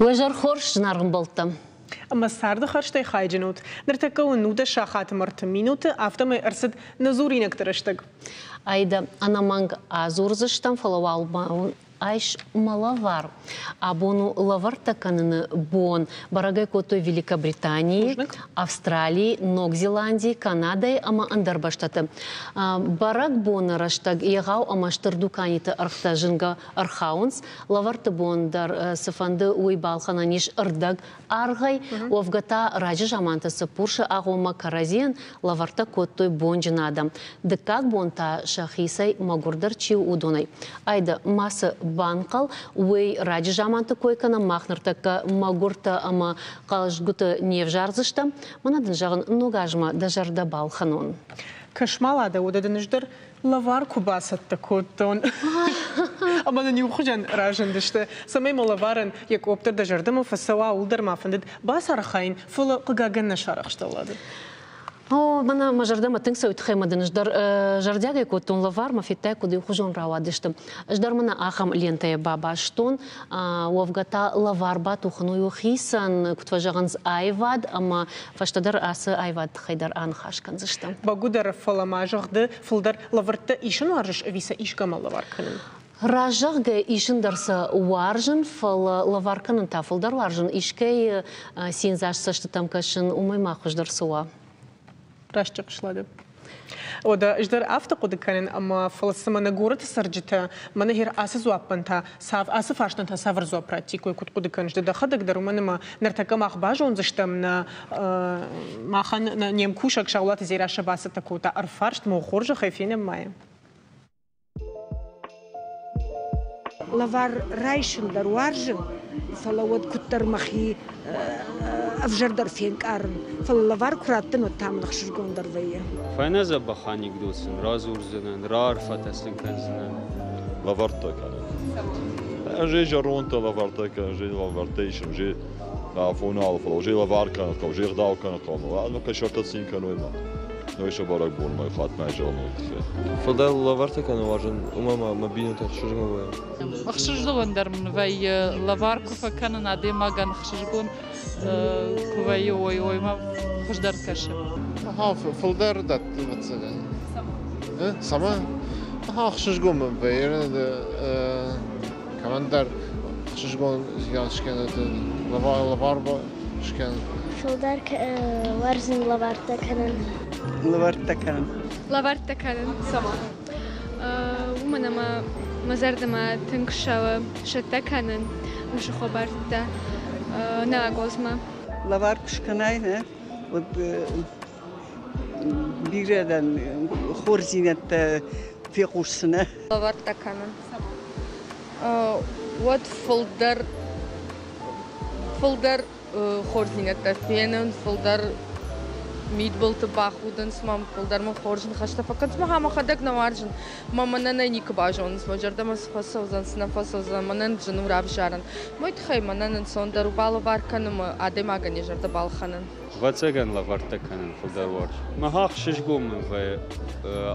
Уӕ зӕр хорз, зынаргъ ӕмбӕлттӕ! Ӕмӕ царды хӕрзтӕй хайджын ут. Ныртӕккӕ уын 19 сахаты мӕрты минуты, афтӕмӕй ӕрцыд нӕ дзуринӕгты рӕстӕг. Айда, ӕнӕмӕнг адзурдзыстӕм, фӕлӕ уал айс мӕ лӕвар. Абон у лӕвӕрттӕ кӕныны бон. Бӕрӕгӕй кодтой Великобританийы, Австралийы, Ног Зеландийы, Канадӕйы ӕмӕ ӕндӕр бӕстӕты. Бӕрӕгбоны рӕстӕг егъау ӕмӕ стыр дуканиты ӕргътӕ зынгӕ ӕрхауынц. Лӕвӕртты бон дӕр цыфӕнды уый балхӕнӕн ис ӕрдӕг аргъӕй. Уӕвгӕ та раджы заманты Цыппурсы агъоммӕ кӕрӕдзийӕн лӕвӕрттӕ кодтой бонджын адӕм. Дыккаг бон та сӕхицӕй мӕгуырдӕр чи у, уыдонӕй. Айда, мацы банхъӕл, уый раджы заманты кой кӕнӕм, мах ныртӕккӕ мӕгуыртӕ ӕмӕ хъӕздгуыты не взардзыстӕм. Мӕнӕ дын зӕгъын, ног азмӕ дӕ зӕрдӕ балхӕнон. Кӕс-ма, Лада, уӕдӕ дын ӕз дӕр лӕвар куы бацӕттӕ кодтон. Ӕмӕ нын иу хуызӕн разындысты, цӕмӕй мӕ лӕварӕн йӕ къопп дӕр дӕ зӕрдӕмӕ фӕцӕуа, ууыл дӕр ма фӕндыд бацархайын, фӕлӕ хъыгагӕн нӕ сарӕхстӕн Лада. О, мӕнӕ мӕ зӕрдӕмӕ тынг цӕуы тыххӕй ӕмӕ дын ӕз дӕр зӕрдиагӕй кодтон лӕвар, мӕ федтай, куыд иухуызон рауадысты. Ӕз дӕр мӕнӕ ахӕм лентӕйӕ бабастон. Уӕвгӕ та лӕвар батухын уый у хицӕн, куыд фӕзӕгъынц, аивад ӕмӕ фӕстӕдӕр ацы аивады тыххӕй дӕр аныхас кӕндзыстӕм. Бӕгуыдӕр, фӕлӕ ма зӕгъ ды, фылдӕр лӕвӕрттӕ исын уарзыс ӕви сӕ искӕмӕ лӕвар кӕнын? Разӕгъгӕ исын дӕр сӕ уарзын, фӕлӕ лӕвар кӕнын та фылдӕр уарзын. Искӕй циндзаст цӕстытӕм кӕсын, уымӕй ма хуыздӕр цы уа. Раст зӕгъыс, Лада. Уӕдӕ ӕз дӕр афтӕ хъуыды кӕнын, ӕмӕ фӕлӕ цымӕ нӕ горӕты цӕрджытӕ мӕнӕ гъер ацы дзуаппӕн та, ацы фарстӕн та цавӕр дзуапп раттиккой, куыд хъуыды кӕныс ды дӕхӕдӕг дӕр, уымӕн ӕмӕ ныртӕккӕ мах базондзыстӕм нӕ махӕн не мкусӕг Саулаты Дзерассӕ бацӕттӕ кодта ӕрфарст, мо хорзӕхӕй фенӕм ма йӕ. Лӕвар райсын дӕр уарзын, фӕлӕ уӕд куыддӕр мӕхи ӕвзӕрдӕр фенкъарын. Фӕлӕ лӕвар куы раттын, уӕд та мын ӕхсызгондӕр вӕййы. Фӕйнӕ дзӕбӕх анекдот сын радзурдзынӕн, раарфӕтӕ сын кӕндзынӕн. Лӕвӕрттӕ кӕнын. Ӕз зӕрондтӕ лӕвӕрттӕ кӕнын, ӕз лӕвӕрттӕ исын, ӕз афонал, фӕлӕ уже лӕвар кӕнын хъӕуы, уже ӕгъдау кӕнын хъӕуы. Ӕмӕ кӕстӕртӕ цин кӕной ма. Ной сӕ бӕрӕгбонмӕ хатмӕ зӕгъын тыххӕй. Фылдӕр лӕвӕрттӕ кӕнын уарзын, уымӕ ма мӕ бинонтӕ ӕхсызгон вӕййы. Ӕхсызгон дӕр мын вӕййы, лӕвар куы фӕкӕнын адӕймагӕн ӕхсызгон куы вӕййы, ой, ой мӕ хуыздӕр кӕсы. Аха, фылдӕр дӕтты, ӕвӕццӕгӕн. Цӕмӕ? Аха, ӕхсызгон мын вӕййы. Кӕмӕндӕр ӕхсызгон зиан скӕнӕд, лӕвар скӕн. Фылдӕр уарзын лӕвӕрттӕ кӕнын. Лӕвӕрттӕ кӕнын. Лӕвӕрттӕ кӕнын. Цӕмӕн? Уымӕн ӕмӕ мӕ зӕрдӕмӕ тынг ссӕуы сӕттӕ кӕнын уыцы хабӕрттӕ нӕ агозмӕ. Лӕвар куы скӕнай, нӕ, уӕд бирӕ дӕн хорздзинӕдтӕ фехъусдзынӕ. Лӕвӕрттӕ кӕнын. Уӕд фылдӕр фылдӕр хорздзинӕдтӕ фенын, фылдӕр мидбылты бахудынц мӕм, фылдӕр мын хорз ныхӕстӕ фӕкӕнынц. Мӕ мӕхӕдӕг нӕ уарзын. Мӕ мӕнӕн ӕй никуы базонынц, мӕ зӕрдӕмӕ цы фӕцӕудзӕн, цы нӕ фӕцӕудзӕн, мӕнӕн зын у равзарын. Уый тыххӕй мӕнӕн ӕнцондӕр у балӕвар кӕнын ӕмӕ адӕймагӕн йӕ зӕрдӕ балхӕнын. Ӕвӕццӕгӕн лӕвӕрттӕ кӕнын фылдӕр уарзын. Мӕ ӕхсызгон мын вӕййы,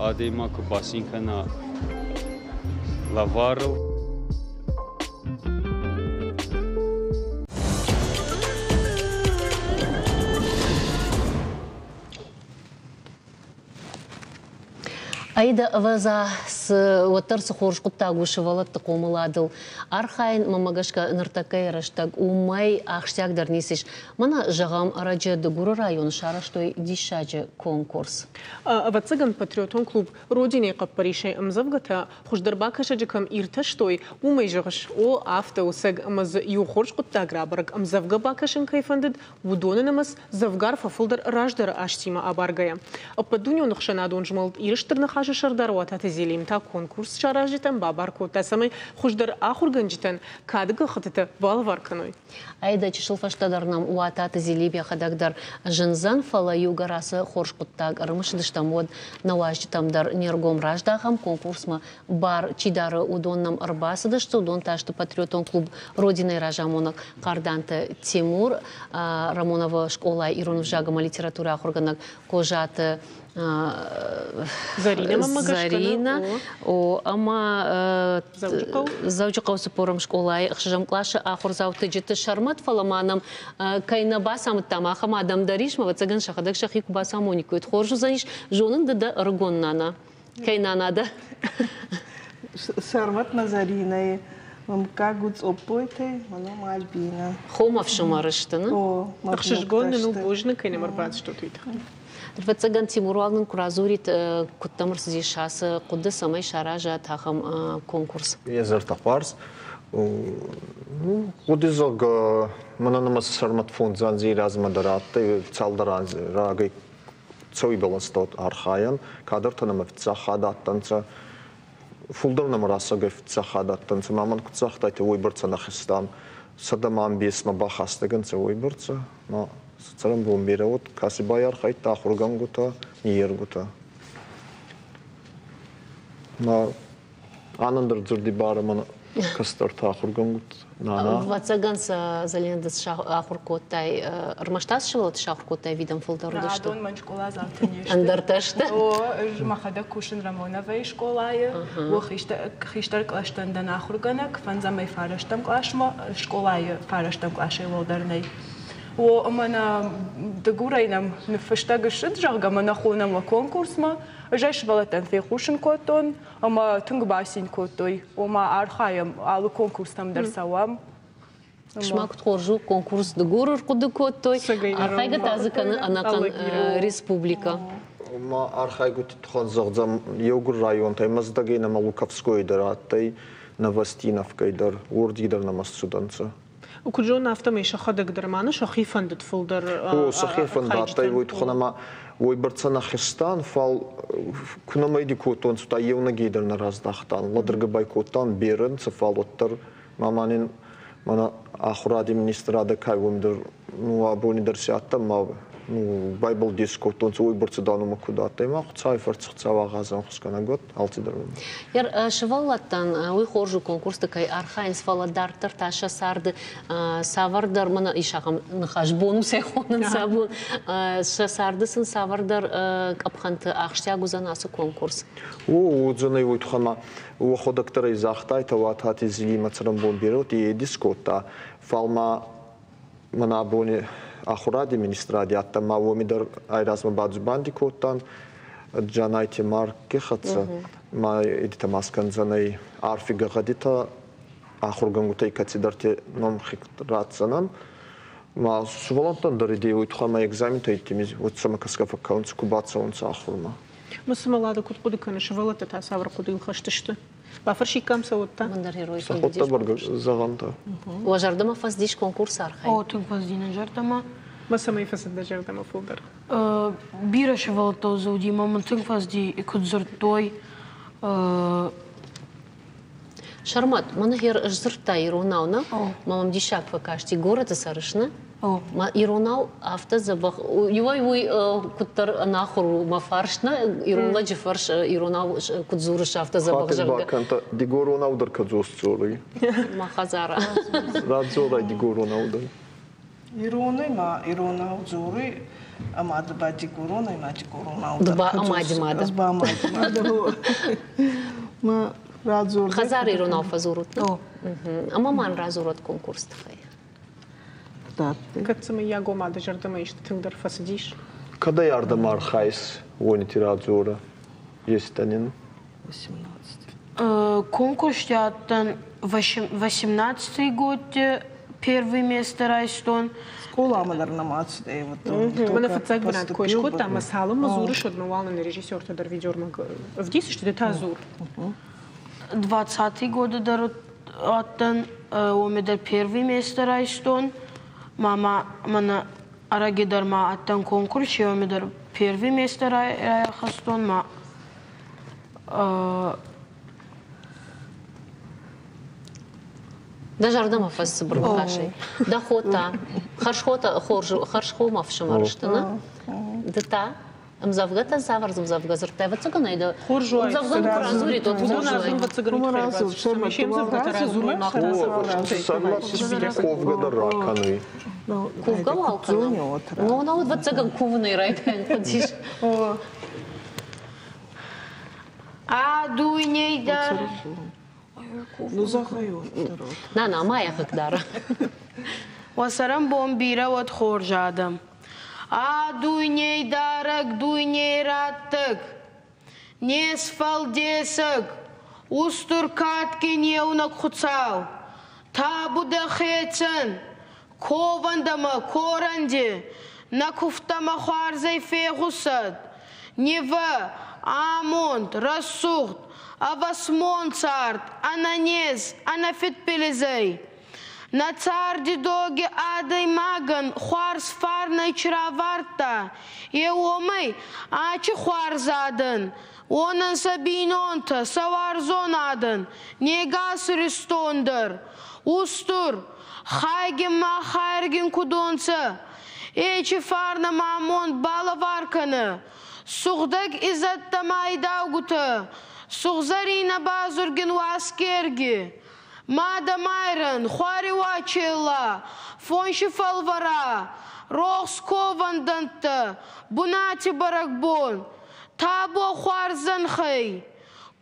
адӕймаг куы бацин кӕна лӕварыл. Аида, ӕвӕдза, цы уӕддӕр цы хорз хъуыддаг у сывӕллӕтты хъомыладыл архайын, мӕнмӕ гӕсгӕ, ныртӕккӕйы рӕстӕг уымӕй ахсджиагдӕр ницы ис. Мӕнӕ, зӕгъӕм, ӕрӕджы Дыгуры районы сарӕзтой диссаджы конкурс. Ӕвӕццӕгӕн, патриотон клуб Родинӕйы хъӕппӕрисӕй ӕмдзӕвгӕтӕ хуыздӕр бакӕсӕджы кӕм иртӕстой, уымӕй зӕгъыс, о, афтӕ у цӕг ӕмӕ дзы иу хорз хъуыддаг рабӕрӕг, ӕмдзӕвгӕ бакӕсын кӕй фӕндыд, уыдоны нымӕц дзӕвгар фӕфылдӕр раздӕры азтимӕ абаргӕйӕ. Ӕппӕтдунеон ӕхсӕнадон змӕлд Иры Стыр Ныхасы сӕрдар Уататы Зелим та конкурс саразджытӕн бабар кодта, цӕмӕй хуыздӕр ахуыргӕнджытӕн кады гӕххӕттытӕ балӕвар кӕной. Айда чысыл фӕстӕдӕр нӕм Уататы Зелим йӕхӕдӕг дӕр зындзӕн, фӕлӕ иугӕр ацы хорз хъуыддаг ӕрымысыдыстӕм, уӕд нӕ уазджытӕм дӕр не ргом раздахӕм конкурсмӕ бар чи дары, уыдон нӕм ӕрбацыдысты. Уыдон та сты патриотон клуб Родина-йы разамонӕг Хъарданты Тимур, Рамоновы скъолайы ирон ӕвзаг ӕмӕ литературӕ ахуыргӕнӕг Козаты Заринӕ. Зарина о ӕмӕ Дзӕуджыхъӕуы цыппорӕм скъолайы ӕхсӕзӕм къласы ахуырдзау Тыджыты Сӕрмӕт, фӕлӕ ма нӕм кӕй нӕ бацамыдтам, ахӕм адӕм дӕр ис, ӕвӕццӕгӕн, сӕхӕдӕг сӕхи куы бацамониккой, хорз уыдзӕнис. Зонын ды дӕ ӕрыгон нана. Кӕй нана дӕ? Сӕрмӕт мӕ Зӕринӕйы мыггаг у Цъоппойтӕй, мӕ ном Альбина. Хом ӕфсымӕр сты, ны? О, мӕ Ӕхсызгон нын у, бузныг, кӕй нӕм ӕрбацыдтут, уый тыххӕй. Ӕвӕццӕгӕн, Тимур уал нын куы радзурид, куыддӕм ӕрцыдис ацы хъуыды, цӕмӕй саразат ахӕм конкурс? Йӕ зӕрдӕ хуарз. Хъуыды, зӕгъгӕ, мӕнӕн ӕма Сӕрмӕт фондз анзи размӕ дӕр адтӕй, цалдӕр анзи рагӕй цӕуй бӕлӕстӕ архайӕн, кадӕртӕ нӕмӕ фиццаг адтӕнцӕ, фулдӕр нӕмӕ рӕсӕгӕй фиццаг адтӕнцӕ, ма мӕн куд загътайтӕ, уойбӕрцӕ нӕ хизтан, сӕдӕ ӕмбесмӕ бахастӕг ӕнцӕ уойбӕрцӕ, ма цӕрӕнбон берӕ уод, ка си байархайдта, ахургӕнгутӕ, ниййергутӕ. Ма Анандӕр дзурди барӕ мӕн кӕстӕртӕ ахургӕнгут нана. Ӕвӕццӕгӕн сӕ Зӕлинӕ ахуыр кодтай, ӕрмӕст ацы сывӕллӕтты сахуыр кодтай видӕм фылдӕр уыдысты? Радон мӕн скъоладзаутӕ не сты. Ӕндӕртӕ сты? О, ӕз мӕхӕдӕг кусын Рамоновайы скъолайы. О, хистӕр кълӕстӕн дӕн ахуыргӕнӕг, фӕндзӕмӕй фарӕстӕм къласмӕ, скъолайы фарӕстӕм къласӕй уӕлдӕр нӕй. О, ӕмӕ нӕ Дыгурӕй нӕм ныффыстӕг ссыд, зӕгъгӕ, мӕ нӕ хонӕм уӕ конкурсмӕ. Ӕз ӕй сывӕллӕттӕн фехъусын кодтон ӕмӕ тынг бацин кодтой. Ома архайӕм, алы конкурстӕм дӕр цӕуӕм. Сымах куыд хорз у, конкурс Дыгуры рхъуыды кодтой, архайгӕ та дзы кӕны ӕнӕхъӕн республикӕ. Ма архайгути туххӕн зӕгъдзӕн еугур районтӕй Мӕздӕгӕй нӕмӕ Луковскойи дӕр адтӕй, Новостиновкӕй дӕр, уордиги дӕр нӕмӕ цудӕнцӕ. Куыд зонын, афтӕмӕй сӕхӕдӕг дӕр ма сӕхи фӕндыд фылдӕр. О, сӕхи фӕндыд адтӕй, уой туххӕн ӕма уойбӕрцӕ нӕ хизтан, фал ку нӕмӕ иди кодтонцӕ, та еунӕгей дӕр нӕ раздахтан. Лӕдӕргӕ байкодтан берӕ нцӕ, фал уӕддӕр ма ма нин мӕнӕ ахуради министрадӕ ка уоми дӕр ну абони дӕр си адтӕн ма ну байбӕл дес кодтонцӕ, уойбӕрцӕ данумӕ куд адтӕй ма Хуцауи фӕрци Хуцау агъазӕн хузгӕнӕг уӕд алцидӕр. Сывӕллӕттӕн уый хорз у конкурсты кӕй архайынц, фӕлӕ дарддӕр та сӕ царды цавӕрдӕр, мӕнӕ ис ахӕм ныхас, бонусӕй хонынц абон, сӕ царды сын цавӕрдӕр къӕпхӕнты ахсджиаг уыдзӕн ацы конкурс? О, уыдзӕн ӕй уый туххӕн ма уӕхуӕдӕг дӕр ӕй загътайтӕ, Уатати Зилимӕ цӕрӕнбон берӕ едис кодта, фал ма мӕн абони ахуради министради адтӕн, ма уоми дӕр айразмӕ бадзубанди кодтан Джанайти Маркки хӕццӕ. Ма эдитӕ ма скӕндзӕнӕй арфи гӕгъӕдитӕ ахургӕнгутӕй кӕцидӕрти ном ратдзӕнӕн. Ма сувӕллӕнттӕн дӕр идея уой туххӕй ма экзаментӕ идтими, уӕд сӕмӕ кӕсгӕ фӕккӕунцӕ, ку бацӕунцӕ ахурмӕ. Ма цымӕ Лада куыд хъуыды кӕны, сывӕллӕттӕ та цавӕр хъуыдыйыл хӕст сты? Бафӕрсиккам сӕ уӕдта? Сӕ бӕргӕ зӕгъӕнтӕ. Уӕ зӕрдӕмӕ фӕцыдис конкурсы архайын? О, тынг фӕцыди нӕ зӕрдӕмӕ. Ма цӕмӕй фӕцыд дӕ зӕрдӕмӕ фылдӕр? Бирӕ сывӕллӕттӕ дзы уыди, ӕмӕ мын тынг фӕцыди, куыд дзырдтой. Сӕрмӕт, мӕнӕ гъер сдзырдта иронау, нӕ? Мӕ мӕм диссаг фӕкасти, горӕты цӕрыс, нӕ? Ма иронау афтӕ дзӕбӕх, иуӕй уый куыддӕр ӕнахуыр у мӕ фарст, нӕ? Ирон лӕджы фӕрс иронау куыд дзурыс, афтӕ дзӕбӕх, зӕгъгӕ. Бакӕнтӕ, дигоронау дӕр кӕдзос дзоруй. Мӕ хӕдзарӕ. Радзорай дигоронау дӕр. Иронӕй ма иронау дзоруй, ӕма ду ба дигоронӕй ма дигоронау дӕр. Ду ба ӕма димадӕ. Ӕз ба ӕма димадӕ. Ма радзор. Хӕдзары иронау фӕдзурут? Ӕма ма радзорут конкурс тыххӕй. Кӕд цымӕ Яго мады зӕрдӕмӕ исты тынгдӕр фӕцыдис? Кӕдӕй ардӕм архайыс уонити радзоры? Естӕнин? 18. Конкурсти адтӕн 18 годти первый место райстон. Скъоламӕ дӕр нӕма ацыдӕй. Мӕнӕ фыццаг бынат кой скодта, ӕмӕ цалынмӕ дзурыс, уӕдмӕ уал нын режиссертӕ дӕр видеормӕ ӕвдисыс, ды та дзур. 20 годы дӕр адтӕн, уоми дӕр первый место райстон. Мама мӕнӕ ӕрӕги дӕр ма адтӕн конкурси, уоми дӕр первый место райахӕстон. Ма Дӕ зӕрдӕмӕ фӕцыбыр ныхасӕй. Дӕ хотӕ, хӕрзхотӕ, хорз, хӕрзхом ӕфсымӕр сты, нӕ? Ды та? Ӕмдзӕвгӕтӕ цавӕр ӕмдзӕвгӕ дзырдтай? Ӕвӕццӕгӕн ӕй дӕ хорз уаид. Ӕмдзӕвгӕ куы радзурид, уӕд хорз уаид. Ӕвӕццӕгӕн ӕмдзӕвгӕтӕ радзурой мах Ковгӕ дӕр ракӕнуй. Кувгӕ уал кӕнӕм. Ну, науӕд ӕвӕццӕгӕн кувынӕй райдайын хъуыдис. А дуйней дӕр. Ну, зӕгъай уӕддӕр. На, на, ма йӕ хъыгдара. Уӕ цӕрӕнбон бирӕ уӕд хорз адӕм. А дуйней дарӕг, дуйней раттӕг, не сфӕлдесӕг, устур кадгин еунӕг Хуцау, табу дӕхецӕн, ковӕн дӕмӕ, корӕн де, нӕ кувдтӕмӕ хуарзӕй фегъусӕд. Нивӕ, амонд, рӕсугъд, ӕвӕсмон цард, ӕнӕнез, ӕнӕфидбилизӕй. Нӕ царди доги адӕймагӕн хуарз фарнӕй чи равардта, е уомӕй ачи хуарз адӕн, уонӕн сӕ бийнонтӕ, сӕ уарзон адӕн, не гас Иристон дӕр. Устур, хайгин ма хайргин куд унцӕ, ечи фарнӕ ма амонд балӕвар кӕнӕ, сугъдӕг изӕдтӕ ма идаугутӕ, сугъзӕрийнӕ базургин Уасгерги, Мадӕ Майрӕн, хуари Уачелла, фонси фӕлвӕра, рохс ковӕндӕнттӕ, бунати бӕрӕгбон, табо хуарзӕнхӕй,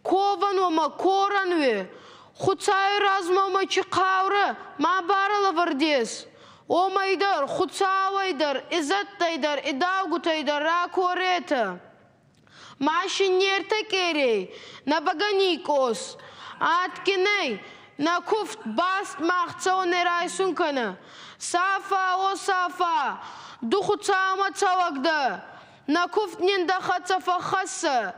ковӕн уӕмӕ корӕн уе, Хуцауи размӕ уӕмӕ чи хъаурӕ ма барӕ лӕвӕрдес, уомӕй дӕр, Хуцауӕй дӕр, изӕдтӕй дӕр, идаугутӕй дӕр ракоретӕ. Машинертӕ къерей, нӕ бӕгӕний къос, адгинӕй, нӕ куфт баст мах цӕунӕ райсун кӕнӕ. Сафа, о Сафа, ду Хуцаумӕ цӕуӕг дӕ, нӕ куфт нин дӕ хӕццӕ фӕххӕссӕ.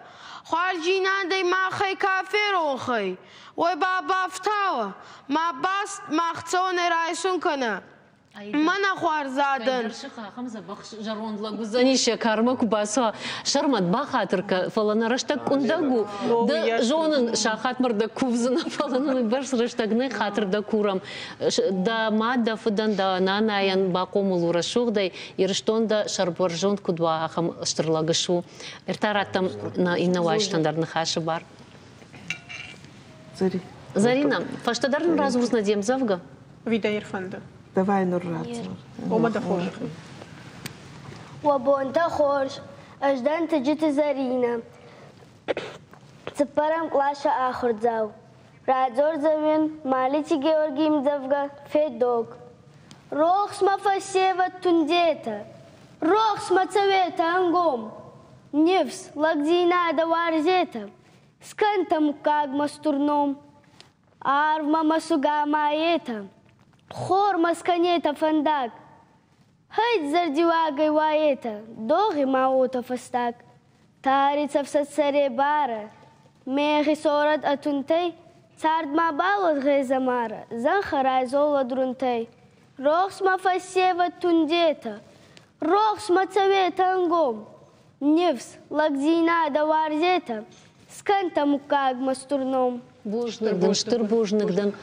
Хуарзийнадӕй махӕй ка феронх ӕй, уой ба бафтауӕ, ма баст мах цӕунӕ райсун кӕнӕ. Мӕнӕ хуарзадӕн. Ахӕм дзӕбӕх зӕронд лӕг уыдзӕнис йӕ кармӕ куы бацӕуа. Сӕрмӕт бахатыр кӕ, фӕлӕ нӕ рӕстӕг къуындӕг у. Ды зонын, сахатмӕ рдӕг кувдзынӕ, фӕлӕ нын уыйбӕрц рӕстӕг нӕ хатыр дӕ курӕм. Дӕ мад, дӕ фыдӕн, дӕ нанайӕн бахъомыл у рӕсугъдӕй. Ирыстон дӕ сӕрбӕрзонд куыд уа, ахӕм стыр лӕг ысу. Ӕртӕ раттӕм нӕ иннӕ уазджытӕн дӕр ныхасы бар. Зарина, фӕстӕдӕр нын радзурдзынӕ де мдзӕвгӕ? Ӕви дӕ ӕрфӕнды? Давай нур радзур. Ома дӕ хорзӕх. Уӕ бонтӕ хорз! Ӕз дӕн Тыджыты Зӕринӕ. Цыппӕрӕм къласы ахуырдзау. Радзордзӕн уын Малити Георгийы мдзӕвгӕ «Федог». Рохсмӕ фӕсевӕд тундетӕ, рохсмӕ цӕуетӕ ӕнгом. Нифс, лӕгдзийнадӕ уарзетӕ, скӕнтӕ муггагмӕ стур ном. Арвмӕ мӕсугӕ маетӕ, хормӕ скӕнетӕ фӕндаг. Хӕйт зӕрдиуагӕй уаетӕ, догъи ма уотӕ фӕстаг. Тари цӕфсӕд сӕребарӕ, мегъи сорӕд ӕ тунтӕй, цард мабал уӕд гъезӕмарӕ, зӕнхӕ райзол уӕд рунтӕй. Рохсмӕ фӕсевӕд тундетӕ, рохсмӕ цӕуетӕ ӕнгом. Нифс, лӕгдзийнадӕ уарзетӕ, скӕнтӕ муггагмӕ стур ном. Бузныг дын, стыр бузныг дын.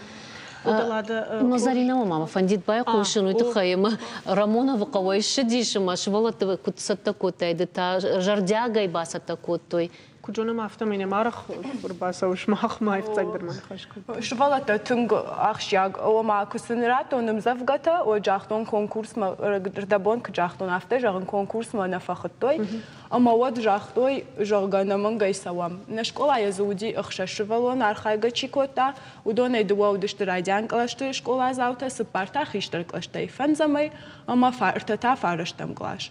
Но Заринӕмӕ ма мӕ фӕндид байхъусын уый тыххӕй ӕмӕ Рамоновы хъӕуӕй ссыдис ӕмӕ сывӕллӕтты куыд цӕттӕ кодтай, ды та зӕрдиагӕй бацӕттӕ кодтой. Куыд зонӕм, афтӕмӕй нӕм арӕх ӕрбацӕуыс махмӕ, ӕфцӕгдӕр ма ныхас кодтой. Сывӕллӕттӕ тынг ахсджиаг, ома куы сын радтон ӕмдзӕвгӕтӕ, уӕд загътон конкурсмӕ, рдӕбон куыд загътон, афтӕ зӕгъын конкурсмӕ нӕ фӕхуыдтой. Ӕмӕ уӕд загътой, зӕгъгӕ, ӕнӕмӕнгӕй цӕуӕм. Нӕ скъолайы дзы уыди ӕхсӕз сывӕллоны архайгӕ чи кодта, уыдонӕй дыууӕ уыдысты райдиан кълӕсты скъоладзаутӕ, цыппар та хистӕр кълӕстӕй фӕндзӕмӕй ӕмӕ ӕртӕ та фарӕстӕм кълас.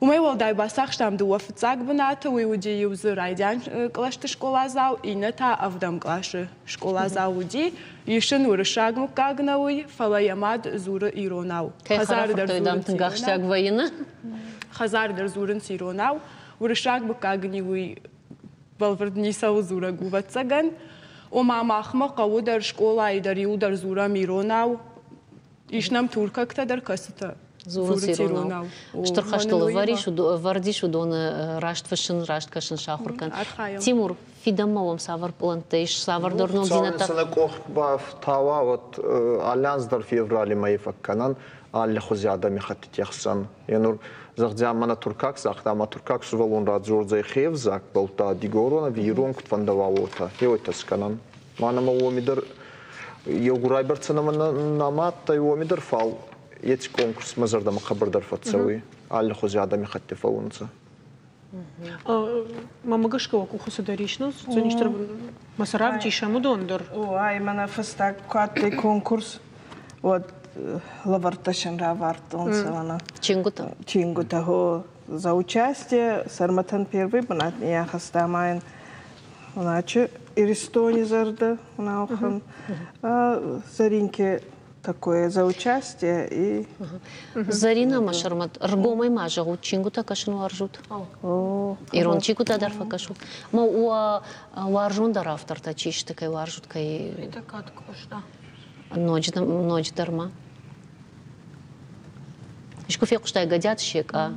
Уымӕй уӕлдай бацахстам дыууӕ фыццаг бынаты, уый уыди иу дзы райдиан кълӕсты скъоладзау, иннӕ та ӕвдӕм къласы скъоладзау уыди. Ис ын уырыссаг мыггаг нӕ уый, фӕлӕ йӕ мад дзуры иронау. Кӕй хӕрӕфырттой, дам, тынг ахсджиаг вӕййы, нӕ? Хӕдзары дӕр дзурынц иронау. Уырыссаг мыггаг ын уый бӕлвырд ницӕуыл дзурӕг у, ӕвӕццӕгӕн. Ома махмӕ хъӕуы дӕр, скъолайы дӕр иуылдӕр дзурӕм иронау. Ис нӕм туркӕгтӕ дӕр, кӕцытӕ дзурынц иронау. Стыр хӕстыл ӕвӕрд ис уыдоны раст фыссын, раст кӕсын сахуыр кӕн. Тимур, фидӕнмӕ уӕм цавӕр пълӕнттӕ ис, цавӕрдӕр ногдзинӕдтӕ? Цӕуын къох бафтауа, уӕд алы анз дӕр феврали мӕйы фӕккӕнӕн аллихузи адӕмихӕттити ӕхсӕн. Е нур, зӕгъдзиан, мӕнӕ туркаг загъта, ӕма туркаг сувӕллон радзордзӕй хе взагбӕл, дигорон ӕви ирон куд фӕндӕуа, уотӕ. Еуетӕ скӕнӕн. Ма нӕмӕ уоми дӕр еугурӕйбӕрцӕ нӕмӕ нӕма адтӕй уоми дӕр, фал еци конкурс мӕ зӕрдӕмӕ хъӕбӕрдӕр фӕццӕуй. Аллихузи адӕмихӕтти фӕуунцӕ. Мӕнмӕ гӕсгӕ уӕ къухы цыдӕр ис, ну, цӕнистӕр мӕ сӕ равдисӕм уыдон дӕр. О, ай мӕнӕ фӕстаг куы адтӕй конкурс, уӕд лӕвӕрттӕ син равардтонцӕ мӕнӕ. Чингутӕ? Чингутӕ, хо. За участие Сӕрмӕтӕн первый бынат не ахӕста ма ин Иначе Иристони зӕрдӕ унаухӕн Заринке такое за участие и Зарина ӕмӕ Сӕрмӕт, ӕргомӕй ма зӕгъут, чингуытӕ кӕсын уарзут? Ирон чингуытӕ дӕр фӕкӕсут? Ма уӕ уарзондӕр автортӕ чи сты, кӕй уарзут, кӕй... Хетӕгкаты Къоста. Ноджыдӕр ма? Искуы фехъуыстай Гӕдиаты Секъа?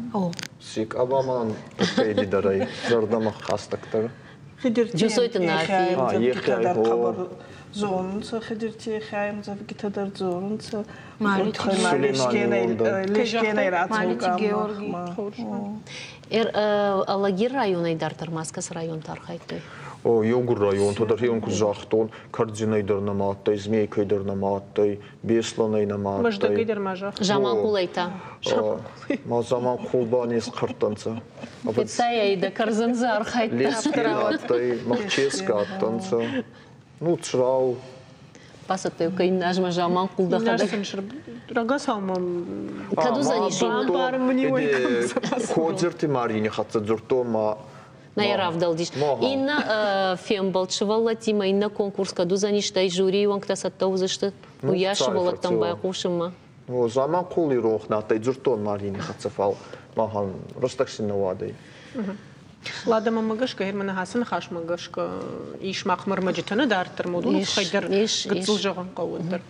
Секъа ба мӕнӕн тӕккӕ дӕр ӕй зӕрдӕмӕ хӕстӕгдӕр. Джусойты Нафи. Ехӕй хъӕбӕр зонунцӕ Хидирти Ехӕй ӕмдзӕвгитӕ дӕр дзорунцӕ. Лескенӕй рацӕугӕ. Алагир районӕй дарддӕр ма кӕцы районты архайдтой? Еугур районтӕ дӕр хеуон куд загътон, Кӕрдзинӕй дӕр нӕма адтӕй, Змейкӕй дӕр нӕма адтӕй, Беслӕнӕй нӕма адтӕй. Мӕздӕгӕй дӕр ма загъта. Заманхъулӕй та? Ма Заманхъул ба не схъӕрттӕнцӕ. Федтай дӕ кӕрдзин дзы архайдта. Лескен адтӕй, Махческа адтӕнцӕ. Ну, Црау. Бацӕттӕ кӕй иннӕ азмӕ Заманхъул дӕхӕдӕг. Рагацау мӕм Кӕд уыдзӕнис Кодзырти Марини хӕццӕ дзурдтон ма нӕ йӕ равдӕлдис. Иннӕ фембӕлд сывӕллӕттимӕ, иннӕ конкурс кӕд уыдзӕнис, стӕй жюрийы уӕнгтӕ цӕттӕ уыдзысты уыйас сывӕллӕттӕм байхъусынмӕ. Заманхъули рох нӕ адтӕй, дзурдтон Марини хӕццӕ, фал махӕн рӕстӕг син нӕ уадӕй. Ладӕ, мӕнмӕ гӕсгӕ, мӕнӕ ацы ныхасмӕ гӕсгӕ ис махмӕ ӕрмӕджытӕ нӕ дарддӕр, модон тыххӕй дӕр гыццыл зӕгъын хъӕуы дӕр.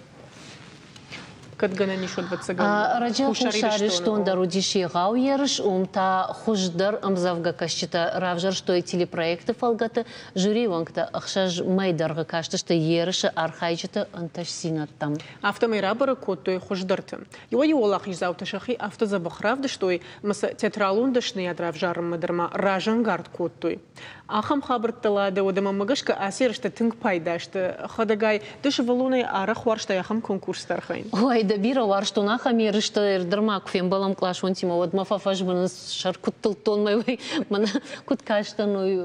Кӕд гӕнӕн ис, уӕд ӕвӕццӕгӕн Раджы Хуссар Ирыстон дӕр уыдис егъау ерыс, уым та хуыздӕр ӕмдзӕвгӕкӕсджытӕ равзӕрстой телепроекты фӕлгӕты. Жюрийы уӕнгтӕ ӕхсӕз мӕй дӕргъы кастысты ерысы архайджыты ӕнтыстдзинӕдтӕм. Афтӕмӕй рабӕрӕг кодтой хуыздӕрты. Иуӕй-иу уӕлахиздзаутӕ сӕхи афтӕ дзӕбӕх равдыстой, ӕмӕ сӕ театралон дӕсныйад равзарынмӕ дӕр ма разӕнгард кодтой. Ахӕм хабӕрттӕ Ладӕ, уӕдӕ мӕнмӕ гӕсгӕ ацы ерыстӕ тынг пайда сты. Хӕдӕгай, ды сывӕллонӕй арӕх уарзтай ахӕм конкурсты архайын? Ой, дӕ бирӕ уарзтон ахӕм ерыстӕ. Дӕр ма куы фембӕлӕм къласонтимӕ, уӕд мӕ фӕфӕзмынц, сӕр куыд тылдтон, мӕ уый мӕнӕ куыд кастӕн, уый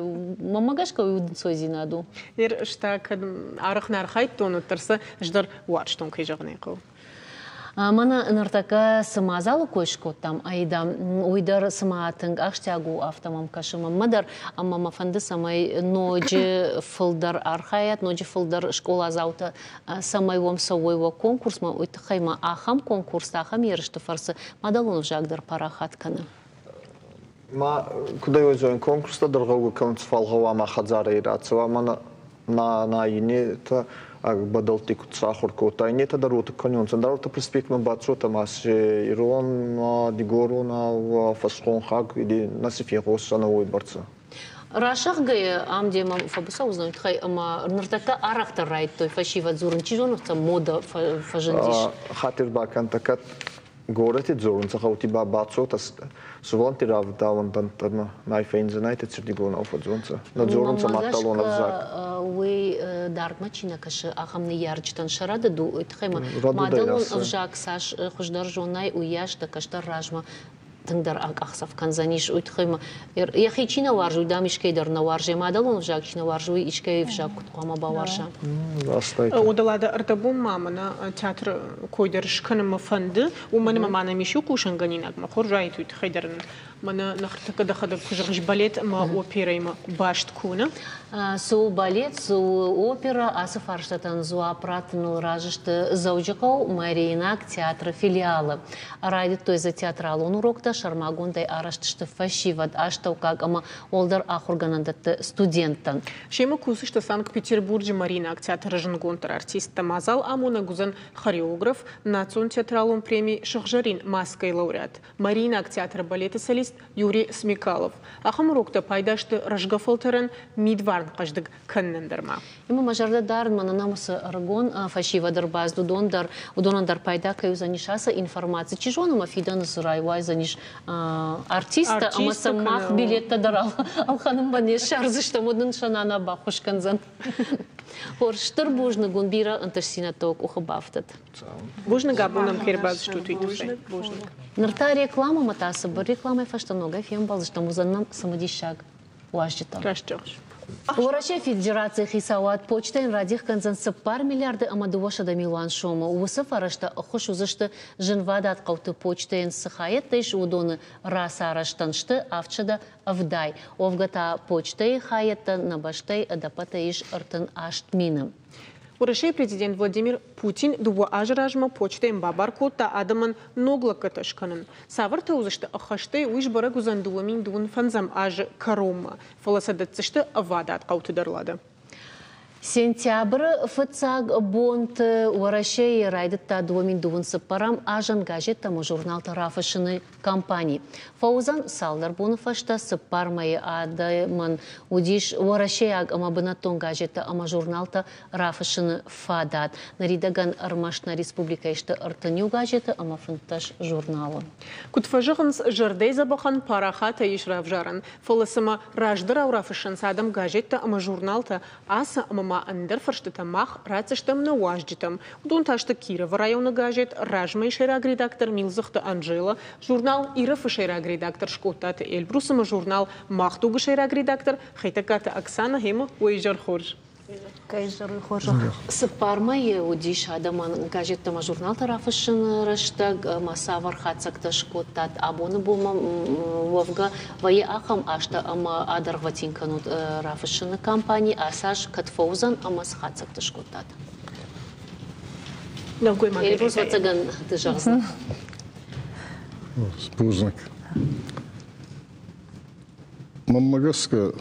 мӕнмӕ гӕсгӕ уый удӕнцойдзинад у. Ерыстӕ кӕд арӕх нӕ архайдтон, уӕддӕр сӕ ӕз дӕр уарзтон, кӕй зӕгъын ӕй хъӕуы. Мӕнӕ ныртӕккӕ цы мадзалы кой скодтам, Аида, уый дӕр цыма тынг ахсджиаг у, афтӕ мӕм кӕсы мӕнмӕ дӕр, ӕмӕ мӕ фӕнды, цӕмӕй ноджы фылдӕр архайат, ноджы фылдӕр скъоладзаутӕ цӕмӕй уӕм цӕуой уӕ конкурсмӕ, уый тыххӕй ма ахӕм конкурстӕ, ахӕм ерысты фӕрцы мадӕлон ӕвзаг дӕр парахат кӕны. Ма куд ӕй уодзӕн, конкурстӕ дӕр гъӕугӕ кӕнунцӕ, фал гъӕуама хӕдзарӕй рацӕуа, мӕнӕ на на иннетӕ бӕдӕлтти куд сахур кодта, иннетӕ дӕр уотӕ кӕнунцӕ. Ӕндӕр уотӕ проспектмӕ бацотӕ ма си ирон, дигорон, фӕсхонхаг нӕ си фегъосдзӕнӕ уойбӕрцӕ. Расӕгъгӕйӕ ам демӕ фӕбыцӕу уыдзӕн тыххӕй ӕмӕ ныртӕккӕ арӕхдӕр райдыдтой фӕсивӕд дзурын. Чи зоны, мода фӕзындис. Хатир бакӕнтӕ, кӕд горӕти дзорунцӕ, гъӕути ба бацотӕ сувӕллӕнтти рӕвдауӕндӕнттӕмӕ мӕй фӕйндзӕнӕйтӕ цирдигонау фӕдздзорунцӕ. Нӕ дзорунцӕ маддӕлон ӕвзаг. Уый дардмӕ чи нӕ кӕсы, ахӕм ныййарджытӕн сӕ рӕдыд у, уый тыххӕй ма мадӕлон ӕвзаг цас хуыздӕр зонай, уыйас дӕ кӕстӕр размӕ тынгдӕр акъахдзӕф кӕндзӕнис, уый тыххӕй ма йӕхи чи нӕ уарзы, уый дам искӕй дӕр нӕ уарзы, йӕ мадӕлон ӕвзаг чи нӕ уарзы, уый искӕй ӕвзаг куыд хъуамӕ бауарза. Одолада ӕрдӕбон ма мӕнӕ театры кой дӕр скӕнын мӕ фӕнды, уымӕн ӕмӕ ма нӕм ис иу хъусынгӕнинаг, мӕ хорз уаид уый тыххӕй дӕр мӕнӕ ныртӕккӕ дӕхӕдӕг куы зӕгъыс балет ӕмӕ оперӕимӕ баст куы у, нӕ? Цы у балет, цы у опера, ацы фарстатӕн дзуапп раттыныл разы сты Дзӕуджыхъӕу Мариинаг театры филиалы. Райдыдтой дзы театралон уроктӕ, сӕрмагондӕй арӕзт сты фӕсивӕд, астӕуккаг ӕмӕ уӕлдӕр ахуыргӕнӕндӕтты студенттӕн. Семӕ кусдзысты Санкт-Петербурджы Мариинаг театры зындгонддӕр артисттӕ. Мадзал амонӕг уыдзӕн хореограф, национ театралон преми «Сыгъзӕрин маскӕ-йы лауреат, Мариинаг театры балеты солист Юрий Смекалов. Ахӕм уроктӕ пайда сты рӕзгӕ фӕлтӕрӕн мидварн хъӕздыг кӕнынӕн дӕр ма. Ӕмӕ мӕ зӕрдӕ дарын, мӕнӕ нӕм цы ӕрыгон фӕсивӕд ӕрбацыд, уыдон дӕр, уыдонӕн дӕр пайда кӕй уыдзӕнис ацы информаци. Чи зоны, мӕ фидӕны цы райуайдзӕнис. артисттӕ ӕмӕ сӕм мах билеттӕ дӕр ӕлхӕнынмӕ не ссардзыстӕм, уӕд нын сӕ нана баххуыс кӕндзӕн. Хорз, стыр бузныг уын, бирӕ ӕнтыстдзинӕдтӕ уӕ къухы бафтыд. Бузныг, абон нӕм кӕй ӕрбацыдыстут, уый тыххӕй. Бузныг. Ныр та рекламӕмӕ та цыбыр рекламӕйы фӕстӕ ногӕй фембӕлдзыстӕм, уыдзӕн нӕм цымыдисаг уазджытӕ. Раст зӕгъыс. Уӕрӕсейы Федерацийы хицауад почтӕйӕн радих кӕндзӕн 4 миллиарды ӕмӕ 200 милуан сомы. Уыцы фӕрӕзтӕ ӕххуыс уыдзысты зынвадат хъӕуты почтӕйӕн цы хайӕдтӕ ис, уыдоны рацарӕзтӕн сты 770. Уӕвгӕ та почтӕйы хайӕдтӕ нӕ бӕстӕйы ӕдӕппӕтӕй ис 38 мины. Уӕрӕсейы президент Владимир Путин дыууӕ азы размӕ почтӕйӕн бабар кодта адӕмӕн ног лӕггӕдтӕ скӕнын. Цавӕртӕ уыдзысты ӕххӕстӕй, уый сбӕрӕг уыдзӕн 2025 азы кӕронмӕ, фӕлӕ сӕ дӕтдзысты ӕвадат хъӕуты дӕр Лада. Сентябры фыццаг бонты Уӕрӕсейы райдыдта 2024 азӕн газеттӕ ӕмӕ журналтӕ рафыссыны кампани. Фӕуыдзӕн цалдӕр боны фӕстӕ цыппар мӕйы адӕмӕн уыдис уӕрӕсейаг ӕмӕ бынӕттон газеттӕ ӕмӕ журналтӕ рафыссыны фадат. Ныридӕгӕн ӕрмӕст нӕ республикӕйы сты 31 газеты ӕмӕ 15 журналы. Куыд фӕзӕгъынц, зӕрдӕйы дзӕбӕхӕн парахатӕй ис равзарӕн, фӕлӕ цымӕ раздӕрау рафыссынц адӕм газеттӕ ӕмӕ журналтӕ ацы ӕмӕ ма ӕндӕр фӕрстытӕ мах ратдзыстӕм нӕ уазджытӕм. Уыдон та сты Кировы районы газет «Размӕ-йы сӕйраг редактор Милдзыхты Анжела, журнал «Ирӕф-ы сӕйраг редактор Скъодтаты Эльбрус ӕмӕ журнал «Мах дуг-ы сӕйраг редактор Хетӕгкаты Оксана ӕмӕ уӕ изӕр хорз. Цыппар мӕйы уыдис адӕмӕн газеттӕ ӕмӕ журналтӕ рафыссыны рӕстӕг ӕмӕ цавӕр хатдзӕгтӕ скодтат абоны бонмӕ уӕвгӕ вӕййы ахӕм азтӕ ӕмӕ адӕргъвӕтин кӕнут рафыссыны кампани ацы аз кӕд фӕуыдзӕн ӕмӕ цы хатдзӕгтӕ скодтат? Нӕлгоймаг Эльбрус, ӕвӕццӕгӕн, ды зӕгъдзынӕ. Бузныг. Мӕнмӕ гӕсгӕ,